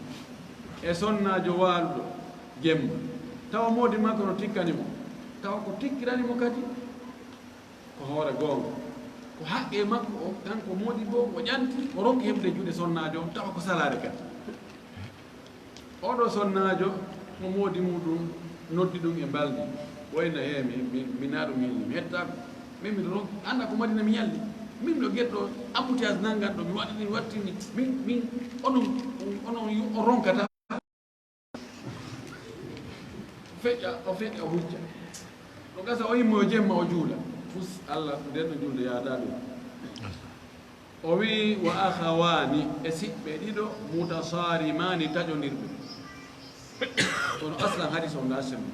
E sonnaajo waaluɗo jemma. Tawa moodi makko no tikkani mo. Tawa ko tikkirani mo kadi. Ko hoore goonga. Ko haqqee makko o, kanko moodi bo, o ƴanti, o ronki heɓude juuɗe sonnaajo on, tawa ko salaare kadi. Oɗo sonnaajo, mo moodi muɗum noddi ɗum e mbaldi. Wayna, "He, mi, mi, mi na ɗum hilli, mi hettaako. Min miɗo ronki, annda ko madina mi yalli. Min miɗo geɗɗo embouteillage nangan ɗo, mi waɗini, mi wattini, min, min, onon, onon yu-, o ronkata." Feƴƴa, o feƴƴa, o hujja. O gasa, o immo, o jemma, o juula. Fus Allah nden ɗo julde yaada ɗum. O wi: "Wa akhawani", e siɓɓe ɗiɗo, "mutasarimani", taƴondirɓe. Kono aslan hadis o nda sembe.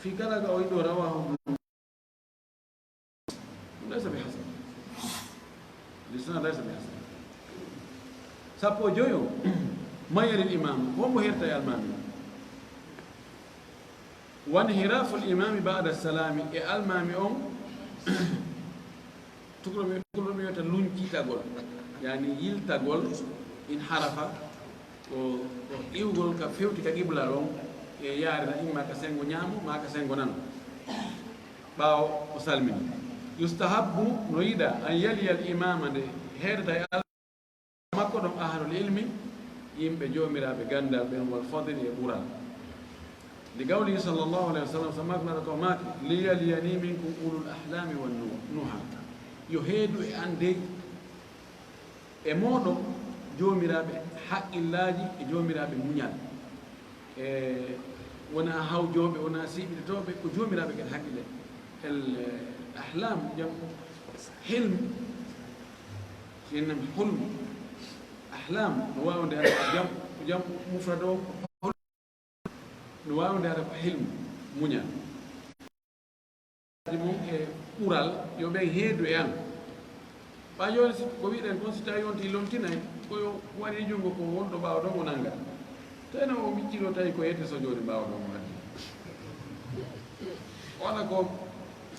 Fi kala ga o yiɗo rawahu ɗum laysa bi hasan. Lisna laysa bi hasan. Sappo e joyo, mayere imam, wonmo herta e almami. Wanhirafu al-imami ba'da salami, e almami on, tukulorɓe, tukulorɓe wiyata luncitagol, yani yiltagol, in harafa, ko, ko iwgol ka fewti ka qibla ɗon, e yaarira imma ka sengo ñaamo, ma ka sengo nano. Ɓaawo o salmini. Yustahabbu, no yiɗa, an yaliyal imama, nde heedata e al-, makko ɗon ahlul ilmi, yimɓe joomiraaɓe ganndal ɓen, wal fadli, e ɓural. Li qawlihi sallallahu alayhi wa sallam, sabu makko Nulaaɗo ko maaki, "Li yaliyani minkum ulul ahlami wan nu-, nuha." Yo heedu e an dey, e mooɗon joomiraaɓe haqqillaaji e joomiraaɓe muñal. E wona hawjooɓe, wona siɓitotooɓe, ko joomiraaɓe kadi haqqille. El, eh, ahlam, jam, hilm, yennem hulm. Ahlam, no waawde hara ko jam, ko jam mufrad o, no waawde hara ko hilm, muñal. Mum e ɓural, yo ɓen heedu e an. Ɓaa jooni, si ko wiɗen kon, si tawi on ti lontinay, ko yo wari junngo ko wonɗo ɓaawo ɗon o nannga. Tawi no o micciro tawi ko yette so jooni ɓaawo ɗon o addi. Wona ko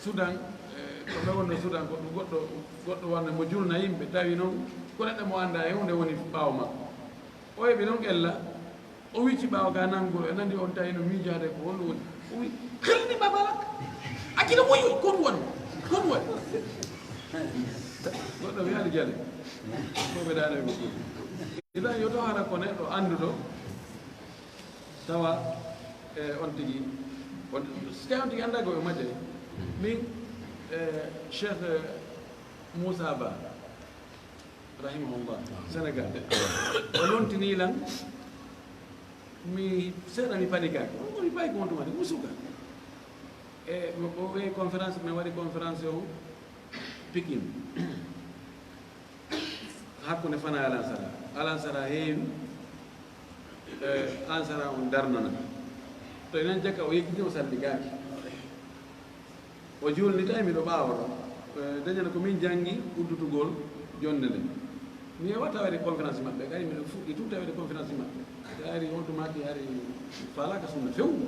Sudan, eh, ko ɓe wonno Sudan, ko ɗum goɗɗo, goɗɗo wonno mo julna yimɓe, tawi noon ko neɗɗo mo annda e huunde woni ɓaawo makko. O heɓi noon ella, o wicci ɓaawo ga nanngol, e nandi on tawi no miijaade ko honɗum woni. O wi, "Kalni babalak. Akino moy, kon won, kon won." Goɗɗo wiyaali jale. Ko ɓe daano e goɗɗum. Idan yo to hara ko neɗɗo annduɗo, tawa, eh, on tigi, on, si tawi on tigi annda ko e majje. Min, eh, Cheikh, eh, Moussa Ba, rahimahullah, Sénégal. O lontini lan, mi seeɗa mi panikaaki. On ko mi payi ko on tuma de, musuka. E, mo, mo ɓe conférence, mi waɗi conférence o Pikine. Hakkunde Fana e Alansara. Alansara heewi, e, Ansara on darnana. To enen jaka o yejjiti o salligaaki. O juulni tawi miɗo ɓaawo ɗo. E, dañana ko min janngi uddutugol jonnde nde. Mi yewa tawede conférence maɓɓe, kadi miɗo fuɗɗi tun tawede conférence maɓɓe. Kadi on tuma ki ari falaka sunna few.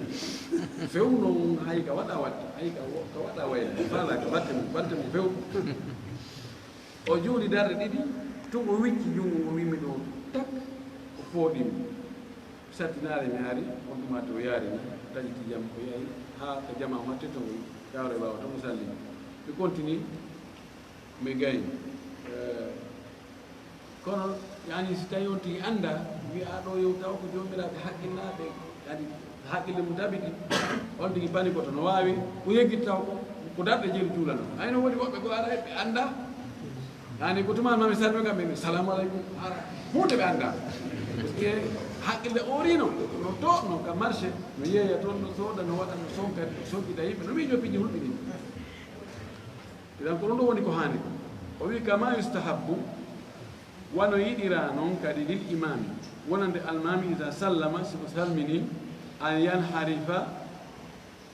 Few noon hay ka waɗa watta, hay ka wo-, ka waɗa wayla. Falaka batte mo, batte mo few. O juuli darɗe ɗiɗi, tun o wicci junngo ngo wimmi ɗo tak, o fooɗimi. Sattinaare mi ari, on tuma to yaari mi, taƴiti jam ko yahi, haa ka jama o hatte to o yaaro e ɓaawo to mo salli. Mi continue, mi gayi. Eh, kono, yani, si tawi on tigi annda, wiya ɗo yo taw ko joomiraaɓe haqqillaaɓe, kadi haqqille mum tabiti, on tigi pani ko to no waawi, o yejjiti taw ko, ko darɗe jeeri juulano. Ay no woni woɓɓe ko ara ɓe annda. Yani ko tuma mami salmi kam ɓe, "Salamu aleykum." Ara, huunde ɓe annda. Parce que haqqille orino, no to, no ka marché, no yeeya toon, no sooda, no waɗa, no sonka, no sonkita yimɓe, no miijo piiji hulɓini. Idan ko ɗum ɗo woni ko haani ko. O wi, "Kama yustahabbu, wano yiɗira noon kadi lil imami, wonande almami, iza sallama, si o salmini, an yanharifa,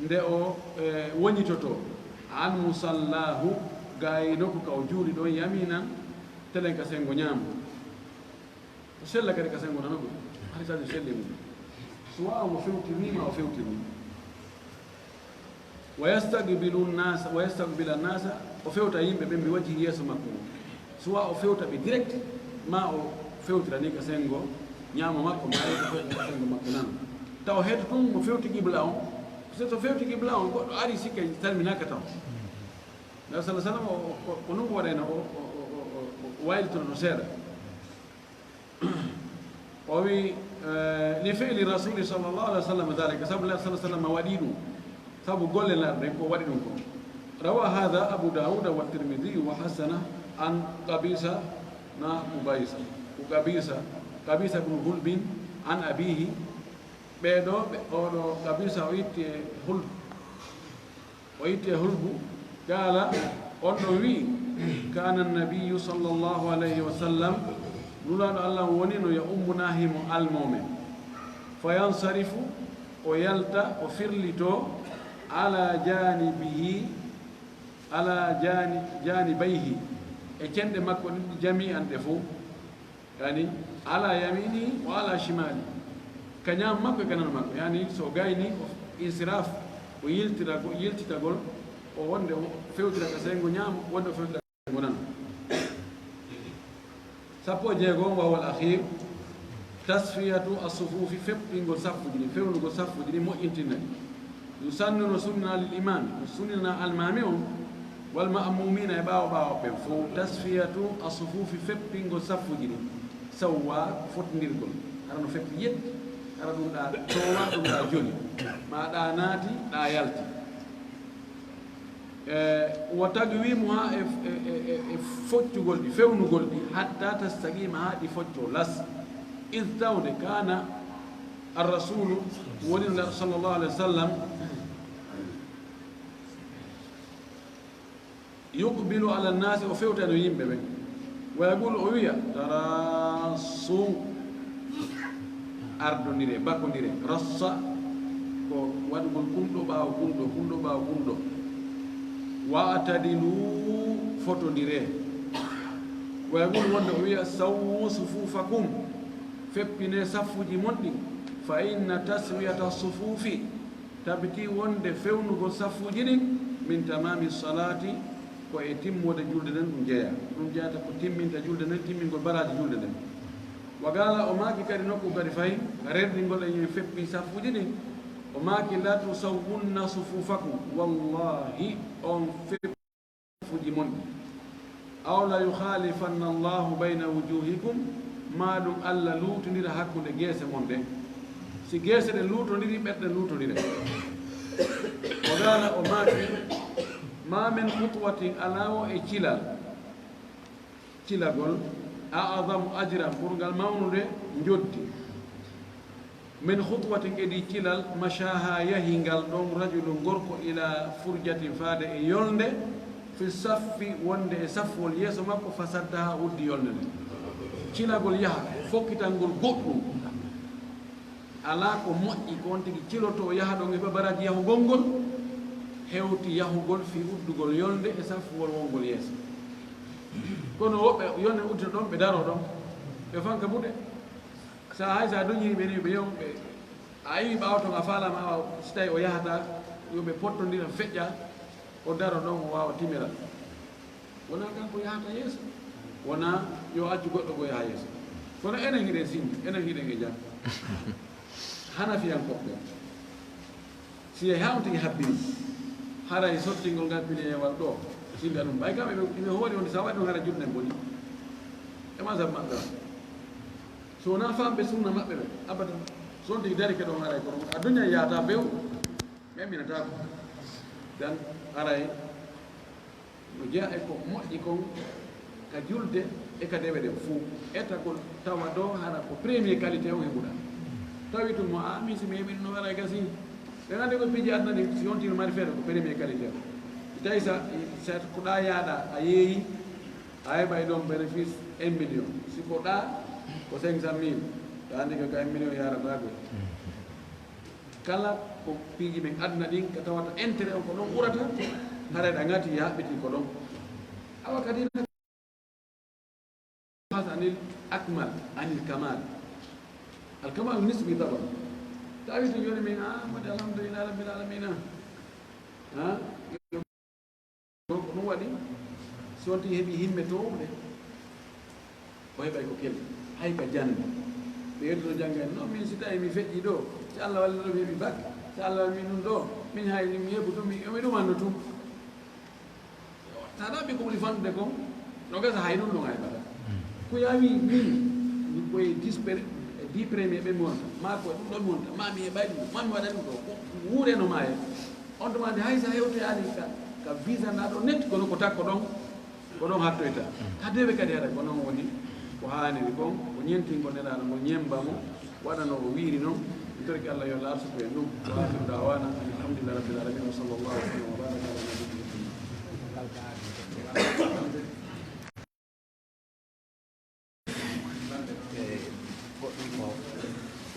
nde o, e, woñitoto, an musallahu, ga e nokku ka o juuli ɗon, yaminan, telen ka sengo ñaamo." O sella kadi ka sengo nano ɗum. Hari kadi selli mum. Soit omo fewtini ma o fewtini. Wa yastaqbilu nasa, wa yastaqbila nasa, o fewta yimɓe ɓen bi wajhi yeeso makko ngon. Soit o fewta ɓe direct, ma o fewtira ni ka sengo ñaamo makko, ma o fewtira ka sengo makko nano. Taw heeto tun mo fewti qibla on. So, so fewti qibla on, goɗɗo ari sikkay salminaka taw. Nabi sallallahu alaihi wasallam o, o, o, ko ɗum waɗayno o, o, o waylitono seeɗa. O wi, eh, "Li fi'li Rasuli sallallahu alaihi wasallam dhalika", sabu Nabi sallallahu alaihi wasallam waɗi ɗum, sabu golle Nulaaɗo ɗen ko waɗi ɗum ko. Rawa hadha Abu Dawud wa Tirmidhi wa hasana an Qabisa na Ubaysa, ko Qabisa, Qabisa ibn Hulbin an abihi, ɓeeɗo, ɓe, oɗo Qabisa o itti e Hulb, o itti e Hulbu, Qaala, on ɗon wi'i, kaana nabiyyu sallallahu alayhi wa sallam, Nulaaɗo Allah on wonino ya ummunaa himo almoo men. Fa yansarifu, o yalta, o firlitoo, ala jaanibihi, ala jaani-, jaanibayhi, e cenɗe makko ɗiɗi jamii'an ɗe fow. Yani, ala yamini wa ala shimali. Ka ñaamo makko e ka nano makko. Yani, so o gayni, o insiraf, o yiltira-, yiltitagol, o wonde o fewtira ka senngo ñaamo, wonde o fewtira ka senngo nano. Sappo e jeego, wa huwa al-akhir, tasfiyatu as-sufufi, feppingol saffuuji ɗin, fewnugol saffuuji ɗin, moƴƴintinna ɗi. Yusannu, no sunnina, lil imami, no sunnina almaami on, wal ma'mumina, e ɓaawo ɓaawo ɓen fow, tasfiyatu as-sufufi, feppingol saffuuji ɗin, sawwa, fotindirgol, hara no feppi yetti, hara ɗum ɗa toowa, ɗum ɗa joli, ma ɗa naati, ɗa yalti. E, wa taqwimuha, e, e, e, e, e foccugol ɗi, fewnugol ɗi, hatta tastaqima, haa ɗi foccoo las. Id, tawde, kana ar-rasulu, woni Nulaaɗo sallallahu alayhi wa sallam, yuqbilu ala nnasi, o fewtano yimɓe ɓen. Wa yaqulu, o wiya, tarassu, ardondire, bakondire. Rassa ko waɗugol kunɗo ɓaawo kunɗo, kunɗo ɓaawo kunɗo. Wa atadilu, fotondire. Wa yaqulu, wonde o wiya, sawwu sufufakum, feppine saffuuji mon ɗin. Fa inna taswiyata sufufi, tabiti wonde fewnugol saffuuji ɗin, min tamami salati, ko e timmoode julde nden ɗum jeyaa. Ɗum jeyata ko timminta julde nden, timmingol baraaji julde nden. Wa qala, o maaki kadi nokku kadi fayi, rerdingol en feppi saffuuji ɗin, o maaki, la tusawwunna sufufakum, wallahi on feppi saffuuji mon ɗin. Aw la yukhalifanna Allahu bayna wujuhikum, ma ɗum Allah luutondira hakkunde geese mon ɗen. Si geese ɗen luutondiri, ɓerɗe luutondire. O qala, o maaki, ma min khutwatin, alaa wo e cilal, cilagol, a'zamu ajran, ɓurngal mawnude njoddi. Min khutwatin, e ɗi cilal, mashaha, yahi ngal ɗon, rajulun, gorko, ila furjatin, faade e yolnde, fi saffi, wonde e saffuwol yeeso makko, fa saddaha, uddi yolnde nden. Cilagol yaha, fokkitangol goɗɗum. Alaa ko moƴƴi ko on tigi cilotoo yaha ɗon e babaraji yahugol ngol, hewti yahugol fii uddugol yolnde e saffuwol wongol yeeso. Kono woɓɓe yolnde uddita ɗon, ɓe daroo ɗon, ɓe fanka buɗe. Sa hay sa duñii ɓe ni, ɓe yew ɓe, a iwi ɓaawo ton, a faalaama awa, si tawi o yahata, yo ɓe pottondira, feƴƴa, o daro ɗon, o waawa timiral. Wonaa kanko yahata yeeso, wonaa yo accu goɗɗo goo yaha yeeso. Kono enen hiɗen sinndi, enen hiɗen e jam. Hanafiyankooɓe ɓen, si e hawti habbiri, haray sottingol ngal pineewal ɗoo, sinndi ɗum. Ɓay kam eɓe, eɓe hoori on, sa waɗi ɗum, haray julde nden boni. E mazhab maɓɓe on. So wonaa famɓe sunna maɓɓe ɓen, abadan. So on tigi darike ɗon, haray ko ɗon. Aduna yahata bew, ɓe minataa ko. Dan haray no jeyaa e ko moƴƴi kon ka julde e ka dewe ɗen fuu. Etagol tawa ɗoo hara ko premier qualité on heɓuɗaa. Tawi tun mo, a, min si mi heɓino haray gasi. Ɓe nandi ko piiji aduna ɗin, si on tigi mari feere ko premier qualité on. Si tawi sa, sa ko ɗaa yaaɗa, a yeeyi, a heɓay ɗon bénéfice un million. Si ko ɗaa, ko cinq cent mille. Ɗa andi ko ka un million yarata koy. Kala ko piiji men aduna ɗin ka tawata intérêt on ko ɗon ɓurata, haray ɗa ŋati yaɓɓiti ko ɗon. Awa kadi, anil akmal, anil kamal. Al kamal nisbi taban. Tawi to joni min, ah, waɗi alhamdulillah rabbil alamina. Ha? Ko ɗum waɗi, si on tigi heɓi himme toowuɗe, o heɓay ko kelɗi, hay ka jannde. Ɓe yedduno jannga en, non, min si tawi mi feƴƴi ɗoo, si Allah walli ɗoo mi heɓi bak, si Allah walli min ɗum ɗoo, min hay mi heɓu ɗum, mi, mi ɗum anno tun. Sa ɗaɓɓi ko ɓuri fanɗude kon, no gasa hay ɗum ɗon hay bata. Ko yaawi min, mi koye dix per-, dix premier ɓe mi wonta, maa ko ɗum ɗon mi wonta, maa mi heɓay ɗum, maa mi waɗa ɗum ɗoo, ko wuure no maaye. On tuma nde hay sa hewtoyaali ka, ka visa na ɗo net, kono ko takko ɗon, ko ɗon hattoyta. Ka dewe kadi haɗa, ko non woni ko haaniri kon, ko ñentingol Nelaaɗo ngol, ñemba mo, waɗa no o wiiri non. Mi torike Allah yo Allah arsuku en ɗum. Wa akhiru da'wana alhamdulillahi rabbil alamin, wa sallallahu wa sallam wa baraka ala nabiyyina Muhammad. Ko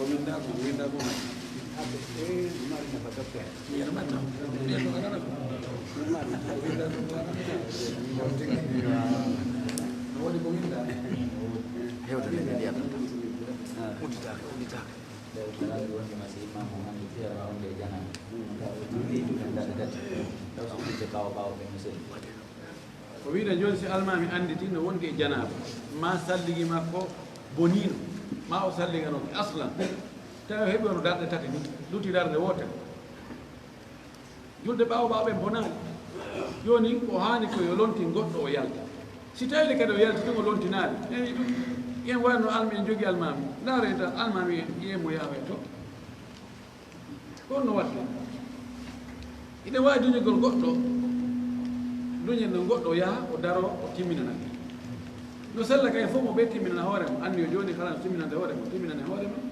winda ko, winda ko. Eh, mari na fata ko. Mari na. Mari na. Winda ko. No woni ko winda. Hewde nde ndiyam. Udditaake, udditaake. Ɓaawo, ɓaawo ɓe no selli. O wi'ata jooni, si almaami annditi no wondi e janaaba, maa salligi makko boniino, maa o salliganoke aslan, tawi o heɓi hono darɗe tati ni, lutti darnde wootere. Julde ɓaawo ɓaawo ɓen bonaali. Jooni ko haani ko yo lontin goɗɗo o yalta. Si tawii kadi o yalti tun o lontinaali, ɓen ɗum, ɓen wayno almi en jogii almaami. Ndaaree tan almaami en, yi'ee mo yaha e to. Ko honno waɗde? Hiɗen waawi duñugol goɗɗo, duñen non goɗɗo o yaha, o daroo, o timminana. No sella kay fof mo ɓe timminana hoore mum, anndi o jooni kala no timminande hoore mum, timminane hoore mum,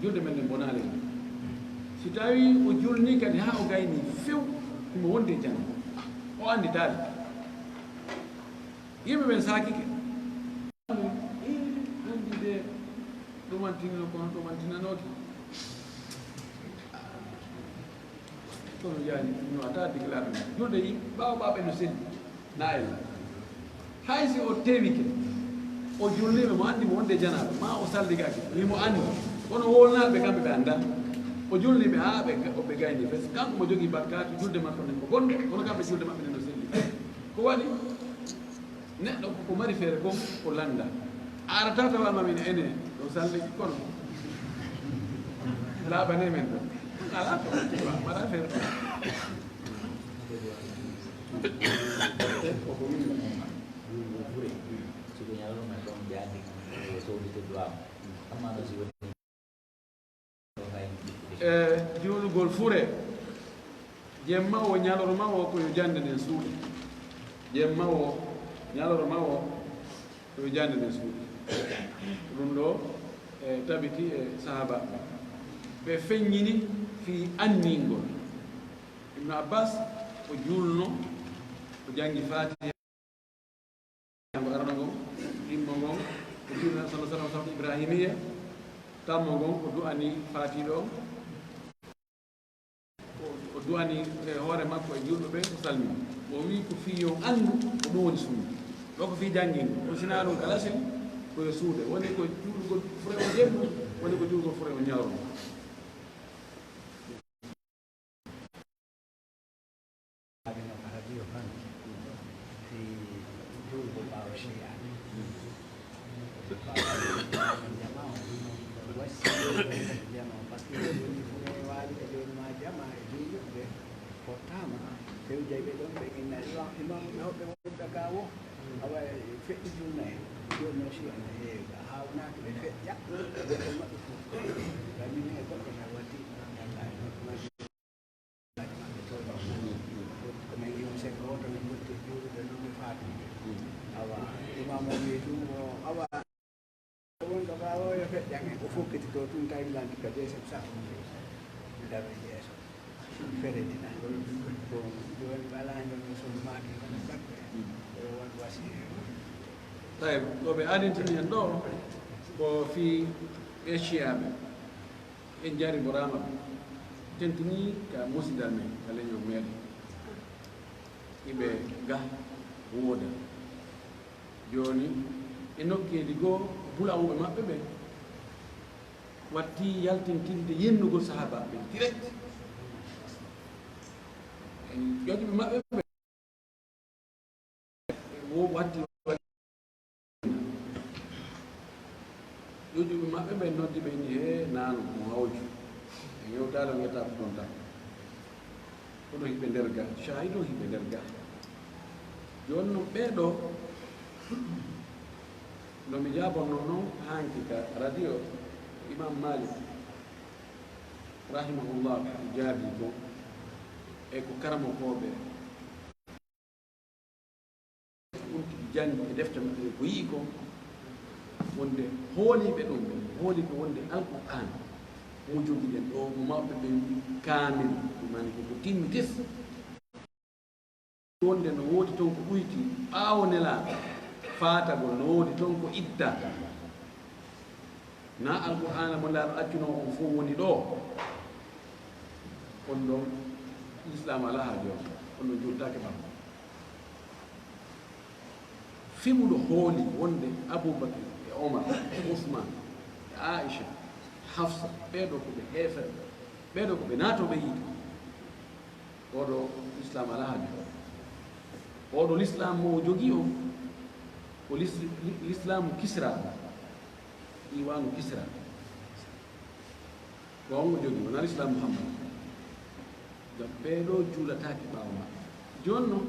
julde men nden bonaali. Si tawii o julnii kadi haa o gaynii few, himo wondi e janaaba, o annditaali. Yimɓe ɓen saakike. Ii, ɗum ɗi de ɗumantinno, kono ɗumantinanooki. Kono yaani, no ata diglaaɓe men. Julde yi, ɓaawo ɓaaɓe no selli. Na en. Hay si o tewike, o julniiɓe, mo anndi mo wonde janaaba, maa o salligaki, himo anndi. Kono wowlnaaɓe kamɓe ɓe anndaa. O julniiɓe haa ɓe ga-, ɓe gayni fes. Kanko mo jogii bakkaatu, julde makko nden ko bonde, kono kamɓe julde maɓɓe nden no selli. Ko waɗi? Neɗɗo ko ko mari feere kon o lannda. A arata tawa ma min ene ɗo salligi kono. Laaɓane men ɗo. Alaa ko mbaɗa feere. Ko ko min ɗo. Ɗum ko fure. Siko ñalawma ɗon jaadi. Sowdite duwaaw. Amma no si woni E juulugol fure, jemma o, ñalorma o, ko yo jannde nden suuɗe. Jemma o, ñalorma o, ko yo jannde nden suuɗe. Ɗum ɗo, e, tabiti e sahaaba ɓe. Ɓe feññini fii anningol. Ibnu Abbas, o juulno, o janngi Faatiha. Ko arano ngon, ɗimmo ngon, ko juulde Nabi sallallahu alaihi wasallam, salatu Ibrahimiyya, tammo ngon, ko du'ani faatiiɗo on. O, o du'ani e hoore makko e juulɓe ɓe, o salmini. O wi'i ko fii yo anndu ko ɗum woni sunna. Ɗo ko fii janngingol. Ko sinaa ɗum kalasin, ko yo suuɗe. Woni ko juulugol fure o jemma, woni ko juulugol fure o ñalorma. Ɓe no ka radio kan, si juulgol ɓaawo Shiya. Jama o, wasi jama o, parce que woni fure waali e jooni ma jama e juulɓe fottaama, ɓe wujay ɓe ɗon, ɓe inna imam, imam ɓe hoɓɓe wonɓe ka wo, awa feƴƴi juulna en, jooni no Shiya no heewi, haawnaaki ɓe feƴƴa, goɗɗo maɓɓe fof. Ngam min e goɗɗo tan watti, Awa, imaam o wi'i ɗum, o, awa, wonɗo ɓaawo yo feƴƴan en. O fokkiti to tun, tawi lanti ka jeesam sappo. Daroy yeeso. Feredina. Ko jooni ɓe alaa heen no sunu maaki kono batte. Yo won wasiya. Tawi ko ɓe adintini en ɗo, ko fii ɓe Siyaaɓe. En njariboraama ɓe, tentinii ka musidal men, ka leñol meɗen. Iɓe ga wooda. Jooni, e nokkeeli goo, bulawuɓe maɓɓe ɓen watti yaltintinde yennugol sahaabaaɓe ɓen direct. En ƴoƴuɓe maɓɓe ɓen. Wo watti ƴoƴuɓe maɓɓe ɓen noddi ɓe, inni, "Hee, naano mo hawju. En yewtaali on etape ɗon tan. Kono hiɓe nder ga, shahid on hiɓe nder ga." Jooni non ɓee ɗoo, no mi jaabonnoo non hanki ka radio, Imam Malik, rahimahullah, jaabii kon, e ko karamokooɓe ɗum tigi janngi e defte maɓɓe ɗe, ko yi'i kon, wonde hooliiɓe ɗum ɓe, hooli ko wonde Alqur'aan mo jogiɗen ɗo, mo mawɓe ɓen kaamil, ɗum mani ko ko timmi tes. Wonde no woodi toon ko ɗuyti ɓaawo Nelaaɗo faatagol, no woodi toon ko idda. Na Alqur'aana mo Nelaaɗo accunoo on fof woni ɗo. On ɗon Lislaam alaa haaji on, on ɗon juultaake ɓaawo. Fiɓuɗo hooli wonde Abubakar e Omar e Usmaan e Aisha, Hafsa, ɓee ɗo ko ɓe heeferɓe, ɓee ɗo ko ɓe naatooɓe yiite. Oɗo Lislaam alaa haaji. Oɗo Lislaam mo o jogii o, ko lis-, li-, Lislaamu Kisra, iwaanu Kisra. Ko on o jogii, wonaa Lislaam Muhammad. Ngam ɓee ɗo juulataake ɓaawo maɓɓe. Jooni noon,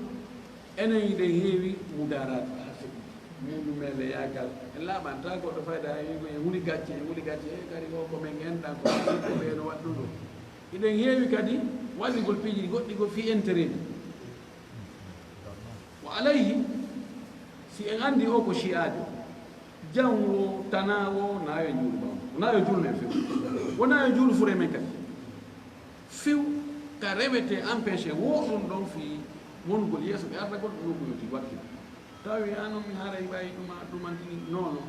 enen hiɗen heewi mudaaraat haa feƴƴi. Muuɗum meɗen yaagal, en laaɓanta goɗɗo fayda, en wi'i ko en huli gacce, en huli gacce, e kadi ko, ko men enɗan, ko ɓe no waɗɗum ɗo. Hiɗen heewi kadi wallugol piiji goɗɗi goo fii intérêt. Wa alayhi, si en anndi o ko shi'aajo, jam wo, tanaa wo, na yo juulu ɓaawo. Wonaa yo juulu men few. Wonaa yo juulu fure men kadi. Few ka rewete empêché wo ɗum ɗon fii wonugol yeeso ɓe arda goɗɗo ɗum ko yoti wakkil. Tawi an on mi haray ɓay ɗuma, ɗumantini nono.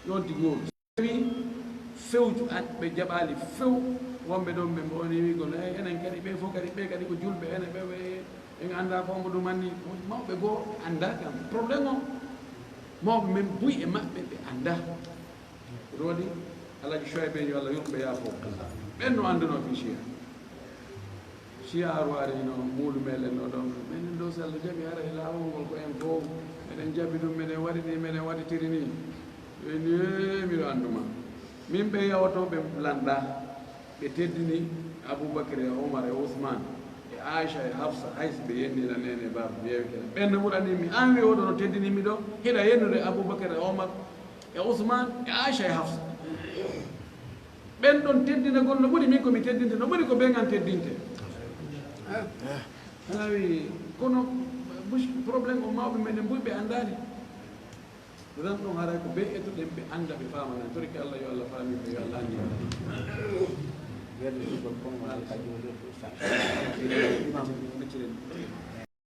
Yonti gooto. Wi fewju an ɓe jaɓaali few. Wonɓe ɗon ɓe mboni wi'gol, "Ey, enen kadi ɓe fof kadi, ɓe kadi ko julɓe, enen ɓe, ɓe, en anndaa ko mbo ɗum anni." Mawɓe goo anndaa kam problème o. Mawɓe men buy e maɓɓe ɓe anndaa. Ɗum waɗi Alhaji Chouaib en, yo Allah yurmo ɓe yaafo. Ɓen no annduno fii Shia. Shia Arwari no muulu meɗen no ɗon. Meɗen ɗo, si Allah jaɓi, hara e laawol ngol ko en fof. Meɗen jaɓi ɗum, meɗen waɗi ni, meɗen waɗitiri ni. Ɓe ni, "Ee, miɗo anndu ma." Min ɓe yawtooɓe lanɗa, ɓe teddini Abubakar e Omar e Usman e Aisha e Hafsa, hay si ɓe yennina neene e baaba, mi yewi kala. Ɓen no ɓurani mi, an wi oɗo no teddini mi ɗo, hiɗa yennude Abubakar e Omar e Usman e Aisha e Hafsa. Ɓen ɗon teddinagol no ɓuri min ko mi teddinte, no ɓuri ko ɓen an teddinte. Ana wi, kono bush-, problème o mawɓe meɗen buy ɓe anndaali. Ran ɗum haray ko ɓe ettuɗen ɓe annda ɓe faamana. Torike Allah yo Allah faami ɓe, yo Allah anndi. Weerde sugol kono wonde ka joolirɗo sa. Imam, ɓe ciren.